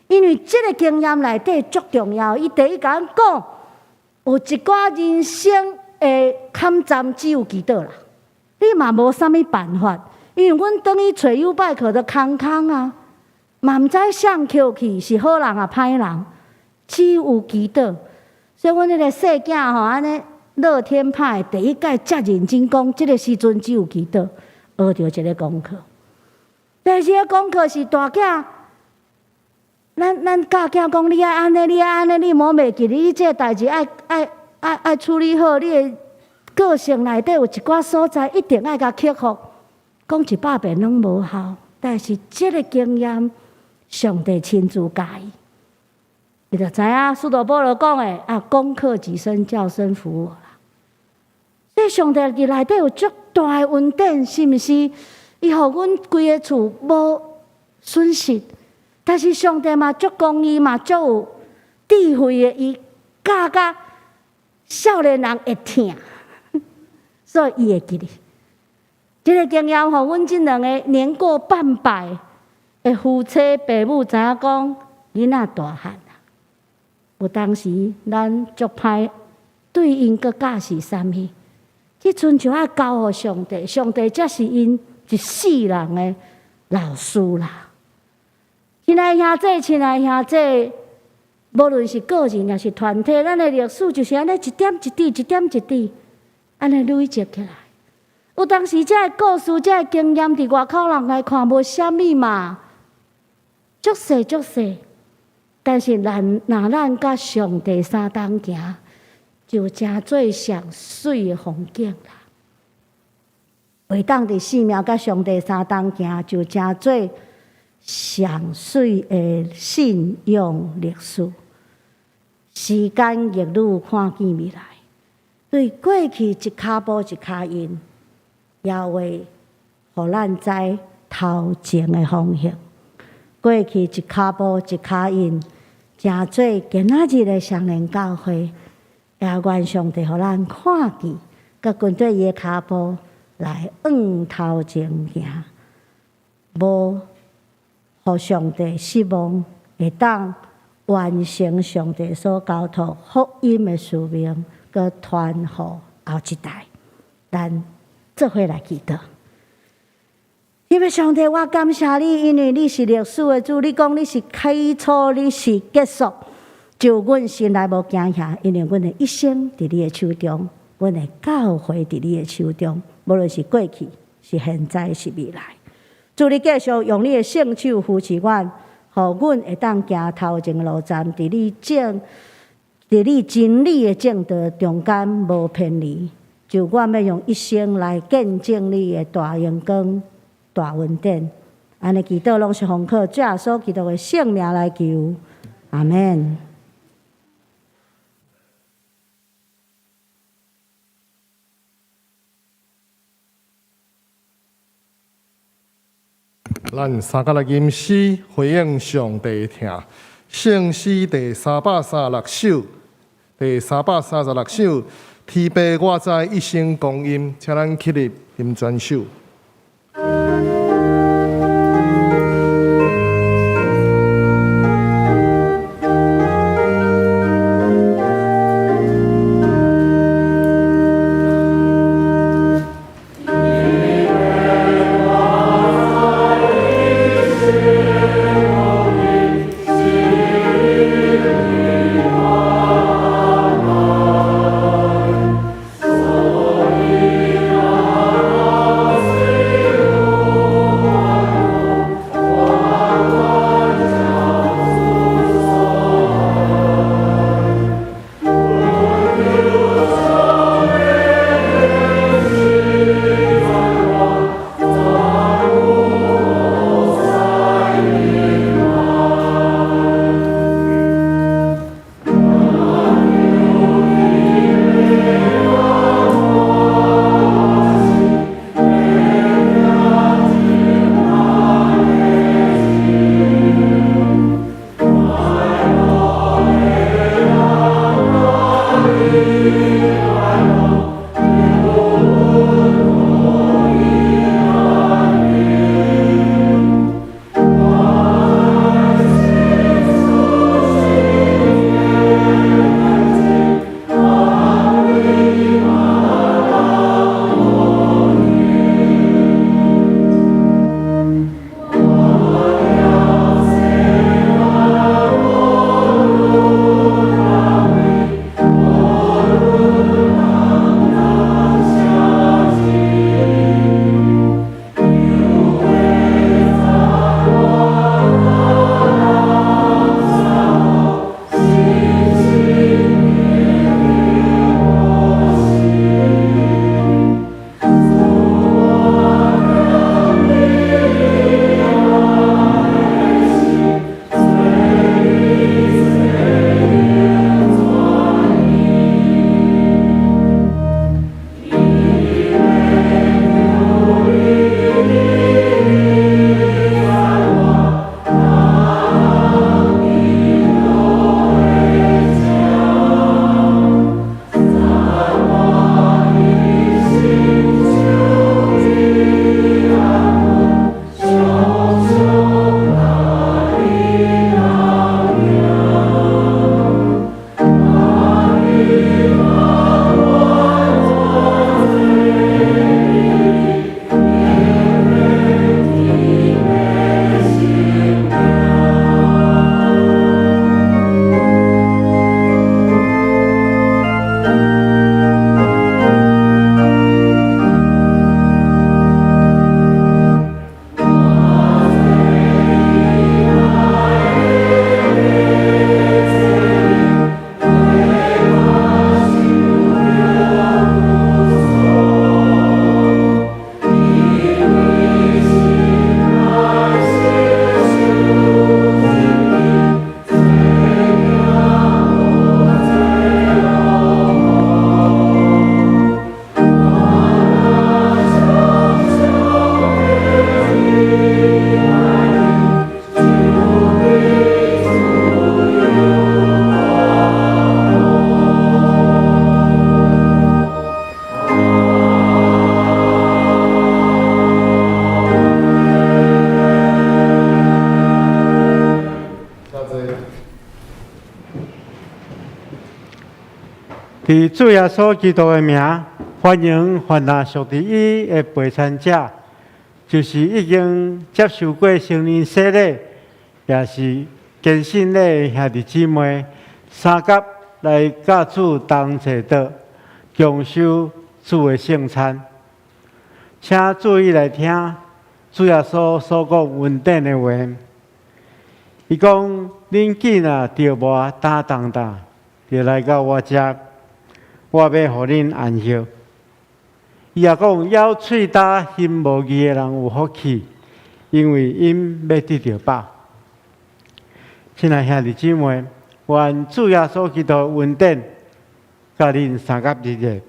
因為這个經驗內底足重要。伊第一共阮講，有一寡人生的坎站只有祈禱啦。你嘛無啥物辦法，因為阮轉去揣 YouBike 就空空啊，嘛毋知誰抾去，是好人抑歹人，只有祈禱。所以阮彼个細囝吼，按呢樂天派第一擺遮認真講，這个時陣只有祈禱，學著一个功課。第二个功課是大囝，咱教囝講，你愛按呢，你愛按呢，你莫袂記，你這个代誌愛愛愛愛處理好，你的個性內底有一寡所在，一定愛共克服。講100遍攏無效，但是這个經驗，上帝親自教伊。伊就知影，使徒保羅講的啊，攻克己身，叫身服我啦。所以上帝佇內底有足大的恩典，是毋是？伊予阮規个厝無損失，但是上帝嘛足公義嘛足有智慧的，伊教甲少年人會疼，所以伊會記得。這个經驗，予阮這兩個年過半百的夫妻爸母知影講，囡仔大漢啊，有當時咱足歹對對𪜶閣教示啥物？這陣就愛交予上帝，上帝才是𪜶一世人的老師啦。親愛兄弟，親愛兄弟，無論是個人抑是團體，咱的歷史就是按呢一點一滴，一點一滴，按呢累積起來。有當時這个故事、這个經驗，佇外口人來看無啥物嘛，足細足細。但是咱若咱佮上帝相同行，就成做上媠的風景啦。會當佇生命佮上帝相同行，就成做上媠的信仰歷史。時間逆愈看見未來，對過去一跤步一跤印，也會予咱知頭前的方向。過去一跤步一跤印，成做今仔日的雙連教會，也願上帝予咱看見，閣跟綴伊的跤步來向頭前行，無予上帝失望，會當完成上帝所交託福音的使命，閣傳予後一代。咱做伙來祈禱。因為上帝，我感謝你，因為你是歷史的主，你講你是起初，你是結束。就阮心內無驚嚇，因為阮的一生佇你的手中，阮的教會佇你的手中，無論是過去、是現在、是未來。主你繼續用你的聖手扶持阮，予阮會當行頭前路站，佇你真理的正道中間無偏離。就阮欲用一生來見證你的大榮光、大恩典。按呢祈禱攏是奉靠主耶穌基督的聖名來求，阿們。咱三個來吟詩回應上帝疼，聖詩第336首，第336首，天父我知一生光陰，請咱起立吟全首。 所以。佇主耶穌基督的名，歡迎凡若屬佇伊的陪餐者，就是已經接受過成人洗禮，也是堅信禮的兄弟姊妹，相佮來佮主同坐桌，共受主的聖餐。請注意來聽主耶穌所講恩典的話。伊講：恁囝若著無擔重擔，就來到我遮。我欲予恁安息。伊也講，枵喙焦心無義的人有福氣，因為𪜶欲得著飽。親愛兄弟姊妹，願主耶穌基督恩典，佮恁相佮日日。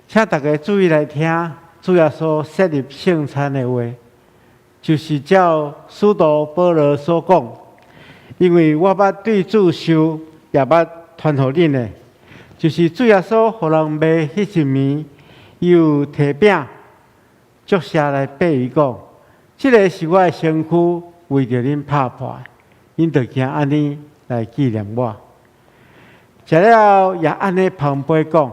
請大家注意來聽主耶穌設立聖餐的話，就是照使徒保羅所講，因為我捌對主受，也捌傳予恁的，就是主耶穌予人賣彼一暝，伊有提餅，祝謝來擘伊講：這个是我的身軀，為著恁拍破，恁著行按呢來紀念我。食了後也按呢捧杯講：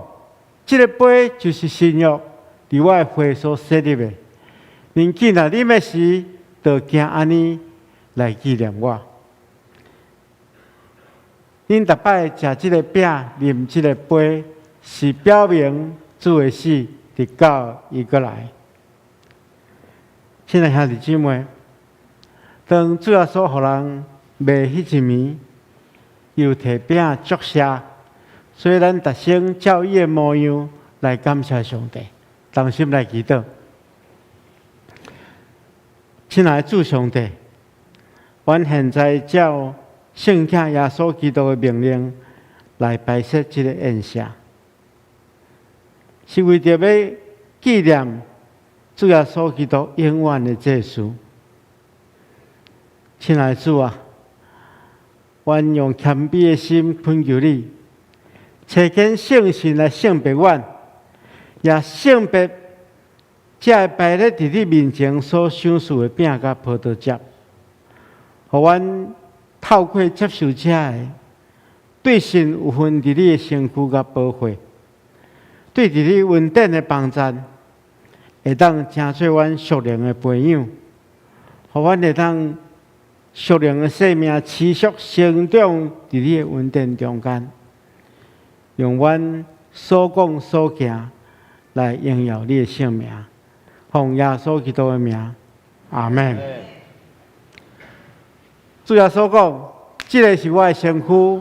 這个杯就是新約，佇我的血所設立的。恁囝若啉的時，著行按呢來紀念我。恁逐擺食這个餅、啉這个杯，是表明主的死，直到伊閣來。親愛兄弟姊妹，當主耶穌予人賣彼一暝，又提餅祝謝，所以咱逐先照伊的模樣來感謝上帝，同心來祈禱。親愛的主上帝，阮現在照聖子耶穌基督的命令來擺設這个宴席，是為著欲紀念主耶穌基督永遠的祭司。親愛的主啊，阮用謙卑的心懇求你，差遣聖神來聖別阮，也聖別這个擺咧佇你面前所賞賜的餅佮葡萄汁，予阮透過接受這个，對神有份佇你的身軀佮寶血，對佇你恩典的幫贊，會當成做阮屬靈的培養，予阮會當屬靈的生命持續成長佇你的恩典中間，用阮所講所行來榮耀你的聖名，奉耶穌基督的名，阿們。主耶穌講：這个是我的身軀，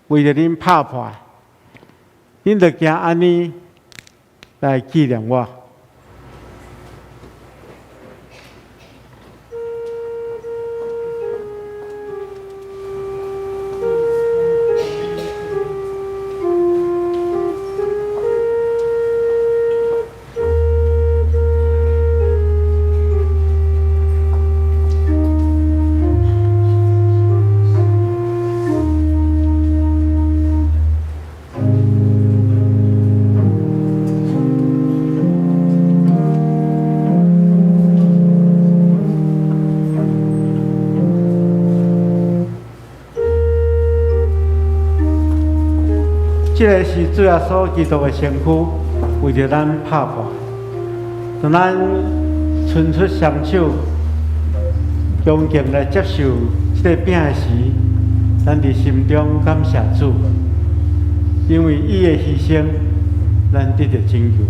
為著恁拍破，恁著行按呢來紀念我。這个是主耶穌基督的身軀，為著咱拍破。當咱伸出雙手，恭敬來接受這个餅時，咱佇心中感謝主，因為伊的犧牲，咱得著拯救。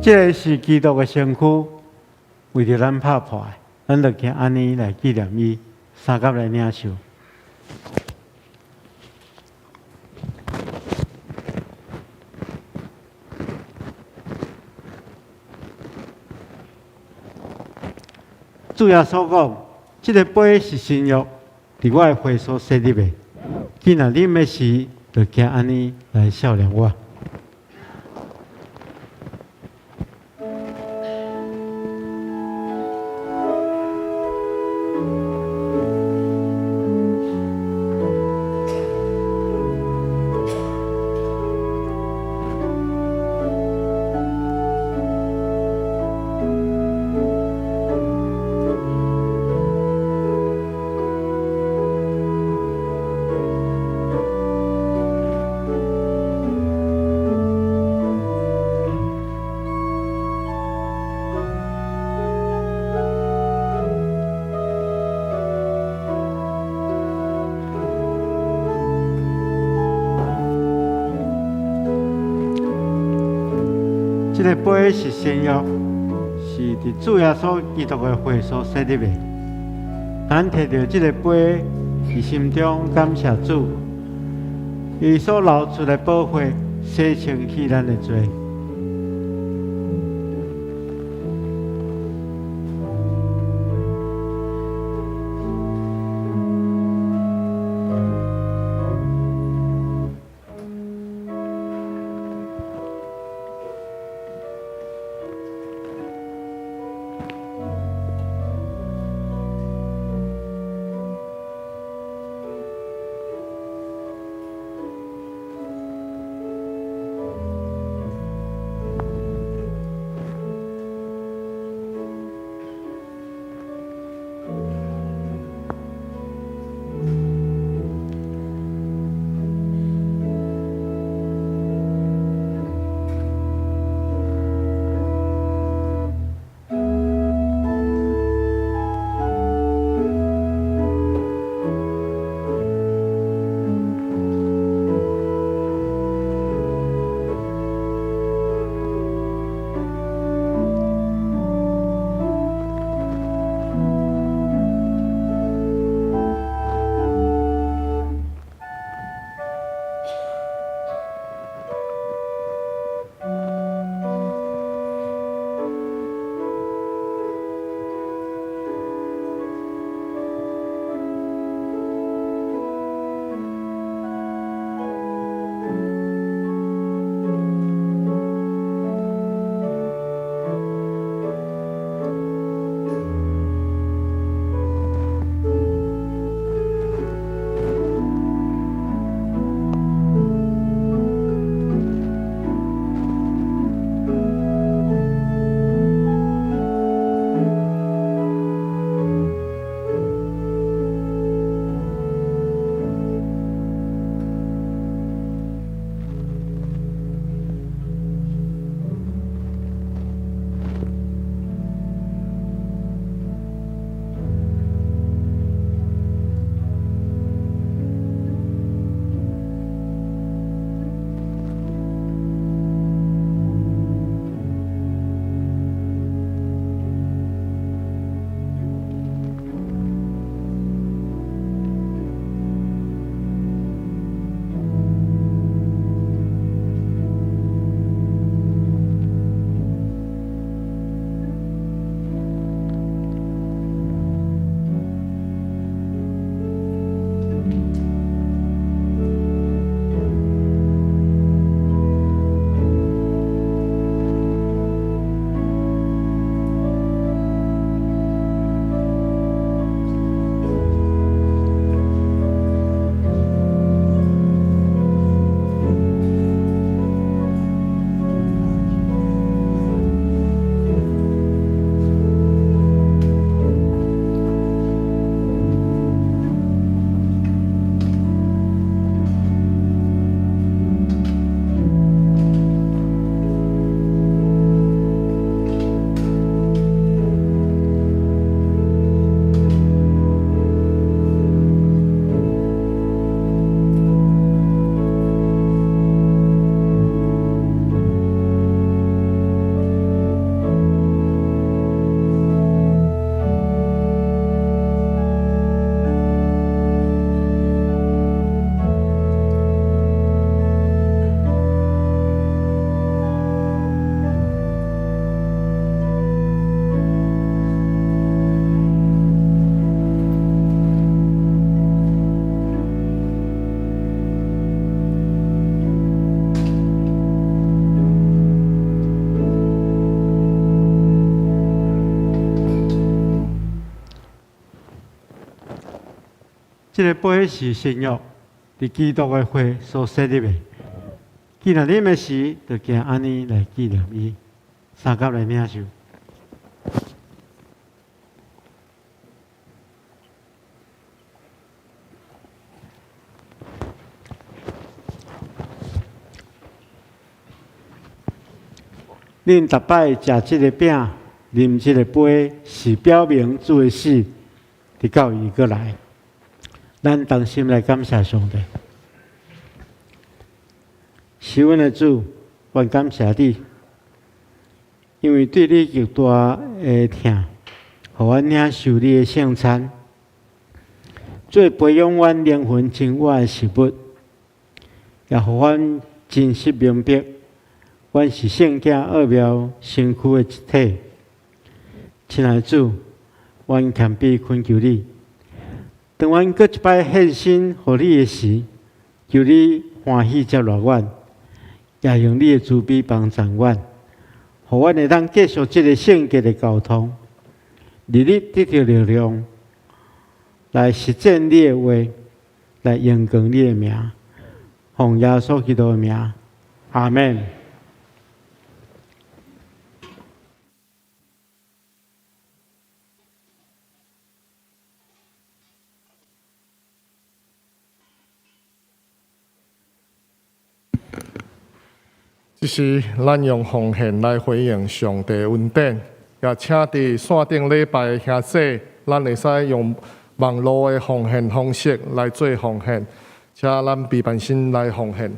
這个是基督的身軀，為著咱拍破的，咱就行按呢來紀念伊，相佮來領受。主耶穌講：這个杯是新約，佇我的血所設立的。既若啉的時，就行按呢來數念我。這个杯是新約，是佇主耶穌基督的血所設立的。咱提著這个杯，佇心中感謝主，伊所流出的寶血，洗清去咱的罪。這个杯是新約，佇基督的血所設立的。既然啉的時，就行按呢來紀念伊，相佮來領受。恁逐擺食這个餅，啉這个杯，是表明主的死，直到伊閣來。咱同心來感謝上帝。是阮的主，阮感謝你，因為對你極大的疼，予阮領受你的聖餐，做培養阮靈魂生活的食物，也予阮真實明白，阮是聖潔奧妙身軀的一體。親愛的主，阮謙卑懇求你，當阮閣一擺獻身予你的時，求你歡喜接納阮。也用你的慈悲幫助阮，予阮會當繼續這个聖潔的交通，日日得著力量來實踐你的話，來榮光你的名，奉耶穌基督的名，阿們。這是咱用奉獻來回應上帝恩典，也請佇線頂禮拜的兄弟，咱會使用網路的奉獻方式來做奉獻，請咱備辦心來奉獻。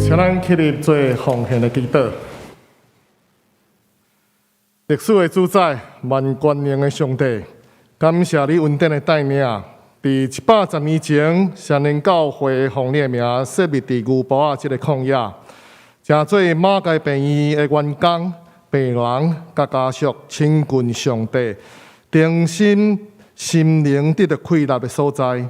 請咱起立做奉獻的祈禱。歷史的主宰，萬權能的上帝，感謝你恩典的帶領。佇110年前，雙連教會奉你的名設立佇牛埔仔這个曠野，成做馬偕病院的員工、病人佮家屬親近上帝，重新心靈得著開立的所在。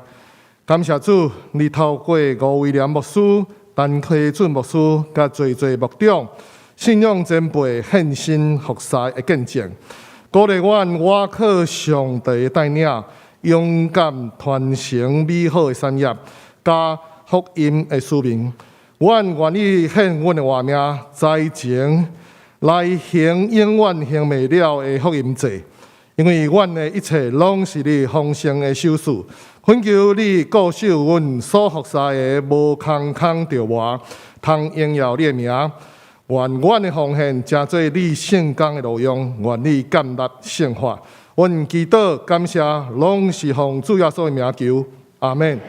感謝主，你透過吳威廉牧師、陳溪準牧師佮濟濟牧長、信仰前輩獻身服侍的見證，鼓勵阮倚靠上帝的帶領，勇敢傳承美好的產業，佮福音的使命。阮願意獻阮的活命，才情來行永遠行袂了的福音祭，因為阮的一切攏是你豐盛的賞賜。懇求你固守阮所服侍的無空空著活，通榮耀你的名。願阮的奉獻成做你聖工的路用，願你建立聖化。阮祈禱感謝，攏是奉主耶穌的名求，阿們。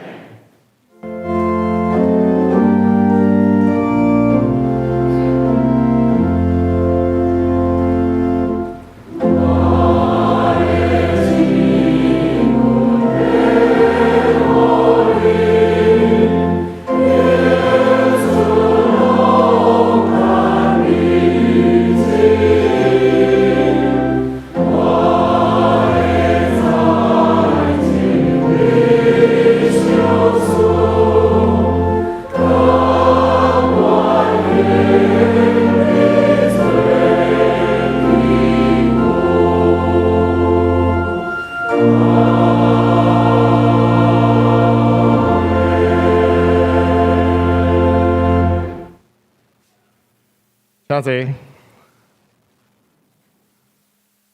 請坐。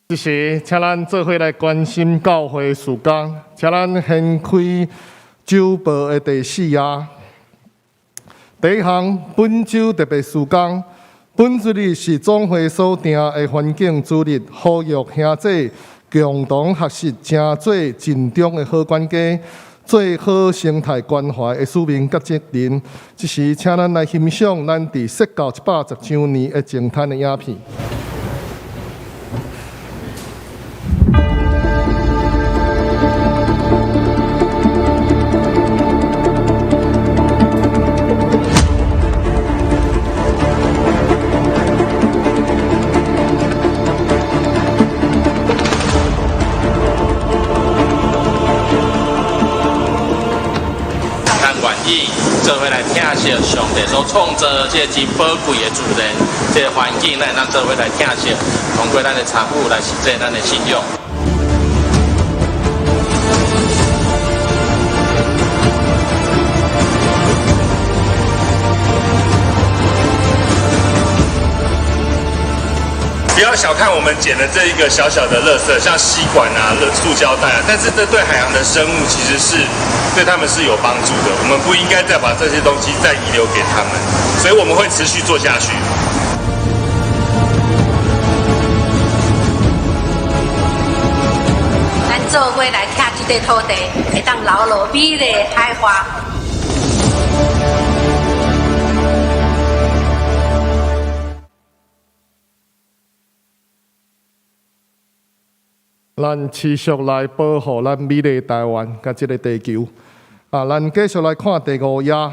這時，請咱做伙來關心教會事工，請咱掀開週報的第四頁。第一項，本週特別事工。本主日是總會所定的環境主日，呼籲兄弟共同學習，成做盡忠的好管家，做好生態關懷的使命佮責任。這時，請咱來欣賞咱佇釋教110週年的淨灘的影片。咱願意做伙來疼惜上帝所創造這個真寶貴的自然，這個環境，咱會當做伙來疼惜，通過咱的參與來實踐咱的信仰。不要小看我們撿的這一個小小的垃圾，像吸管啊、塑膠袋啊，但是這對海洋的生物其實是對他們是有幫助的。我們不應該再把這些東西再遺留給他們，所以我們會持續做下去。咱做伙來疼這塊土地，會當留落美麗海岸。咱持續來保護咱美麗台灣佮這个地球。啊，咱繼續來看第五頁，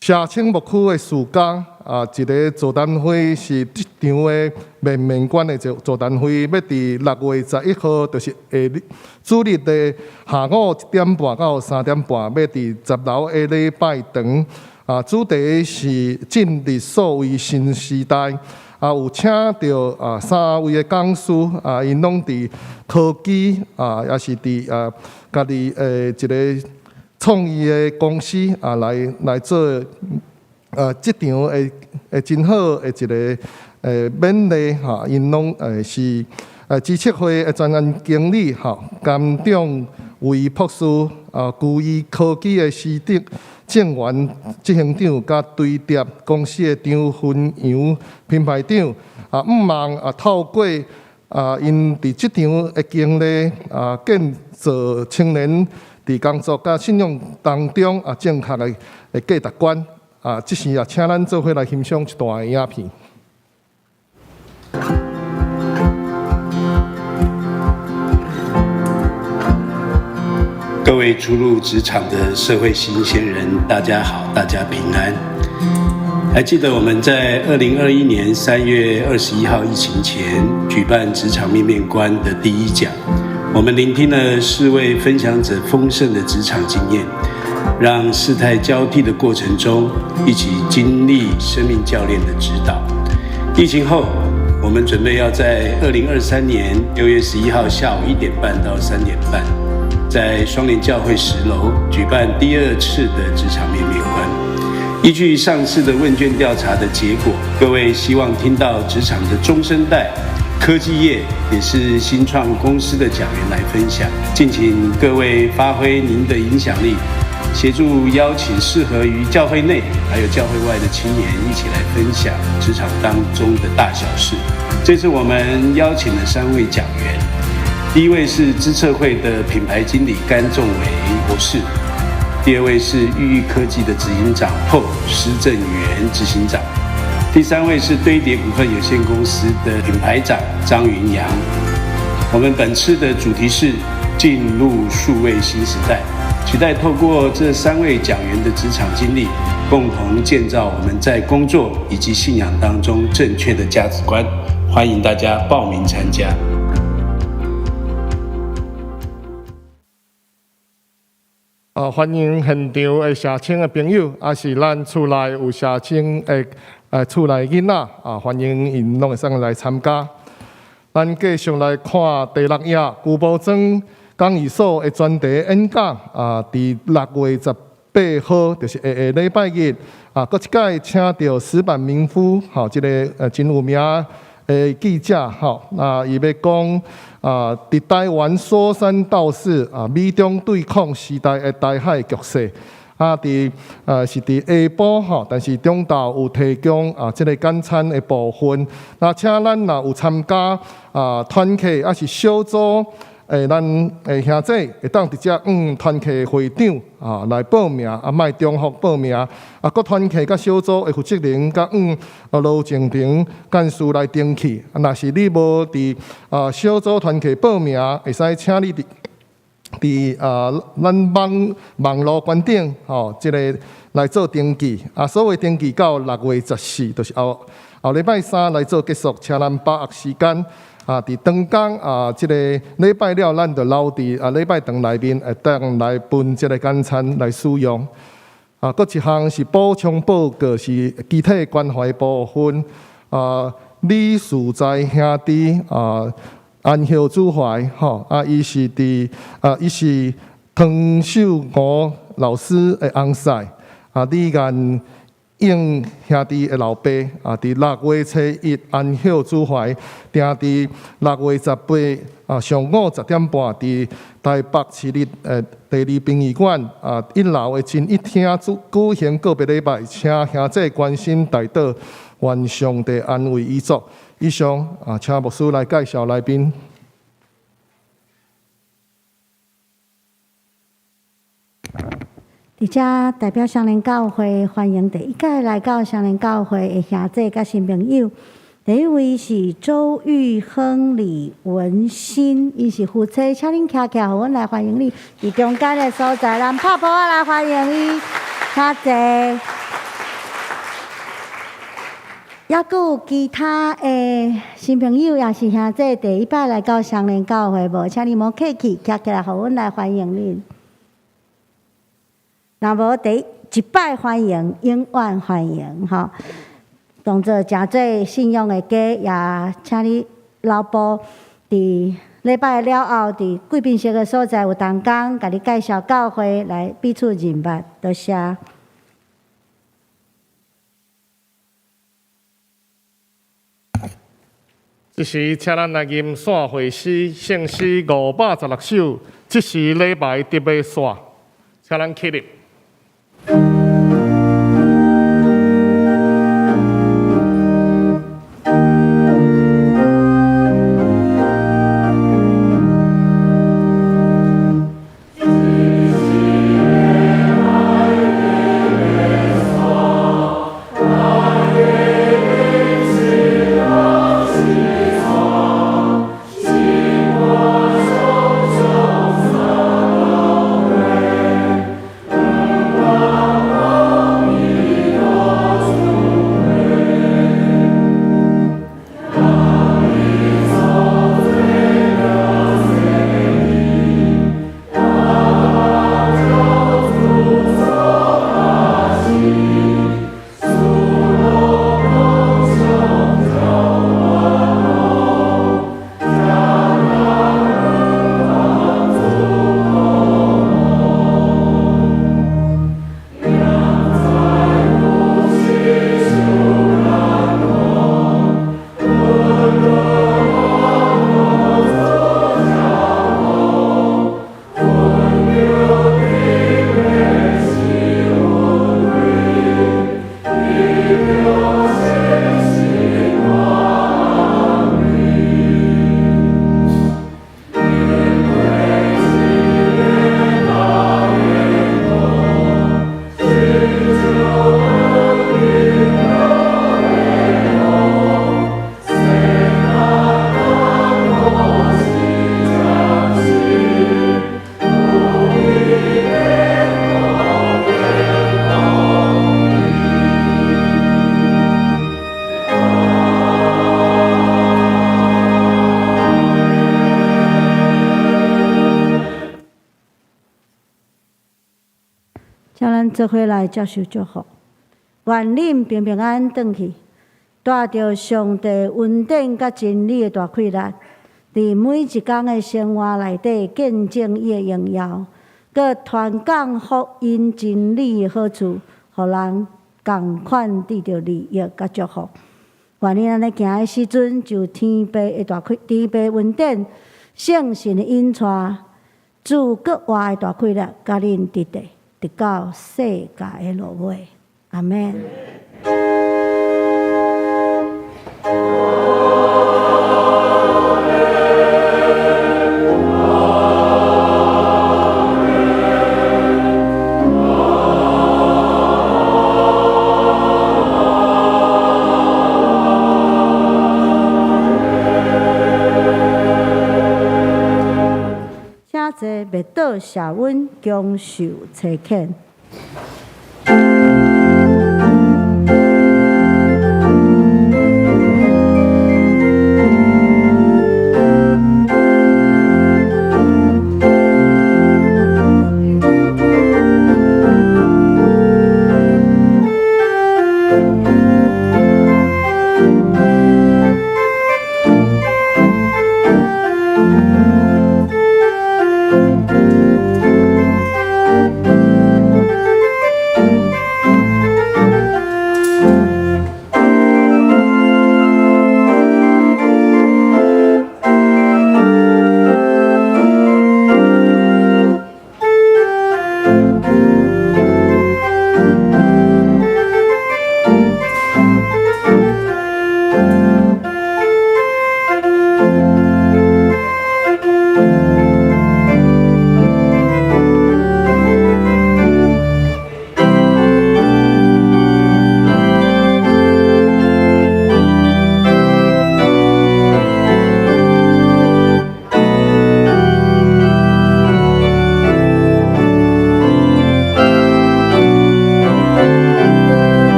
社青牧區的事工啊，一个座談會是職場的面面觀的座談會，欲佇6月11號，就是下日主日的下午1點半到3點半，欲佇10樓的禮拜堂。啊，主題是進入數位新時代。啊，有請著啊三位的講師啊，𪜶攏佇科技啊，抑是佇啊家己的一个創意的公司啊，來做職場的的真好的一个勉勵哈，𪜶攏是資策會的專案經理吼，甘長為博士啊，舊醫科技的司長正元執行長，佮堆疊公司的張芬陽品牌長啊，向望啊透過啊𪜶佇職場的經歷啊，建造青年佇工作佮信仰當中啊正確的的價值觀啊，這時啊，請咱做伙來欣賞一段影片。各位初入職場的社會新鮮人，大家好，大家平安。還記得我們在2021年3月21號疫情前舉辦職場面面觀的第一講，我們聆聽了四位分享者豐盛的職場經驗，讓世態交替的過程中，一起經歷生命教練的指導。疫情後，我們準備要在2023年6月11號下午1點半到3點半，在雙聯教會10樓舉辦第二次的職場面面觀。依據上次的問卷調查的結果，各位希望聽到職場的中生代、科技業也是新創公司的講員來分享。敬請各位發揮您的影響力，協助邀請適合於教會內還有教會外的青年一起來分享職場當中的大小事。這次我們邀請了三位講員，第一位是資策會的品牌經理甘仲偉博士。第二位是玉玉科技的執行長 Paul 施正元執行長，第三位是堆疊股份有限公司的品牌長張雲陽。我們本次的主題是進入數位新時代，期待透過這三位講員的職場經歷，共同建造我們在工作以及信仰當中正確的價值觀。歡迎大家報名參加。啊，歡迎現場的社青的朋友，抑是咱厝內有社青的厝內囡仔，啊，歡迎𪜶攏會使來參加。咱繼續來看第六頁，舊埔莊講義所的專題演講，啊，佇6月18號，就是下下禮拜日，啊，閣一擺請著矢板明夫，吼，這個真有名的記者，吼，啊，伊欲講啊，佇台灣說三道四啊，美中對抗時代的台海局勢，啊，佇是佇下晡吼，但是中晝有提供啊，這個簡餐的部分。那請咱若有參加啊團契，抑是小組的咱的兄弟，會當直接向團契會長啊來報名，啊，莫重複報名。啊，各團契佮小組的負責人佮向羅靜婷幹事來登記。啊，若是你無佇啊小組團契報名，會使請你佇佇啊咱網網路觀頂吼，這个來做登記。啊，所謂登記到6月14，就是後後禮拜三來做結束，請咱把握時間。啊，佇當工啊，這个禮拜了，咱就留佇啊禮拜堂內面，會當來分這个簡餐來使用。啊，閣一項是補充報告，是肢體關懷部分。啊，李樹在兄弟啊，安孝主懷吼，啊，伊是佇啊，伊是湯秀娥老師的翁婿，啊，李彦應兄弟的老爸啊，佇6月初一安息主懷，定佇6月18啊上午10點半，佇台北市立第二殯儀館啊一樓的真一廳主舉行告別禮拜，請兄弟關心代禱，願上帝安慰遺族。以上啊，請牧師來介紹來賓。佇遮代表雙連教會歡迎第一屆來到雙連教會的兄弟佮新朋友。第一位是周玉亨、李文新，伊是夫妻，請恁徛起來，予阮來歡迎你。佇中間的所在，咱拍噗仔來歡迎伊，請坐。猶閣有其他的新朋友，也是兄弟，第一擺來到雙連教會無？請你莫客氣，徛起來，予阮來歡迎恁。若無第一擺歡迎，永遠歡迎吼。當做誠濟信仰的家，也請你留步佇禮拜了後，佇貴賓室的所在有同工共你介紹教會，來彼此認捌。多謝。這時，請咱來吟散會詩，聖詩516首。這時禮拜得欲散，請咱起立。 我請咱做伙來接受祝福，願恁平平安安轉去，帶著上帝恩典佮真理的大氣力，佇每一工的生活內底見證伊的榮耀，閣傳講福音真理的好處，予人仝款得著利益佮祝福。願恁按呢行的時陣，就天父的大氣，天父恩典、聖神的引帶，主閣活的大氣力，佮恁佇咧，直到世界的落尾。阿們。請坐，默禱謝恩，享受差遣。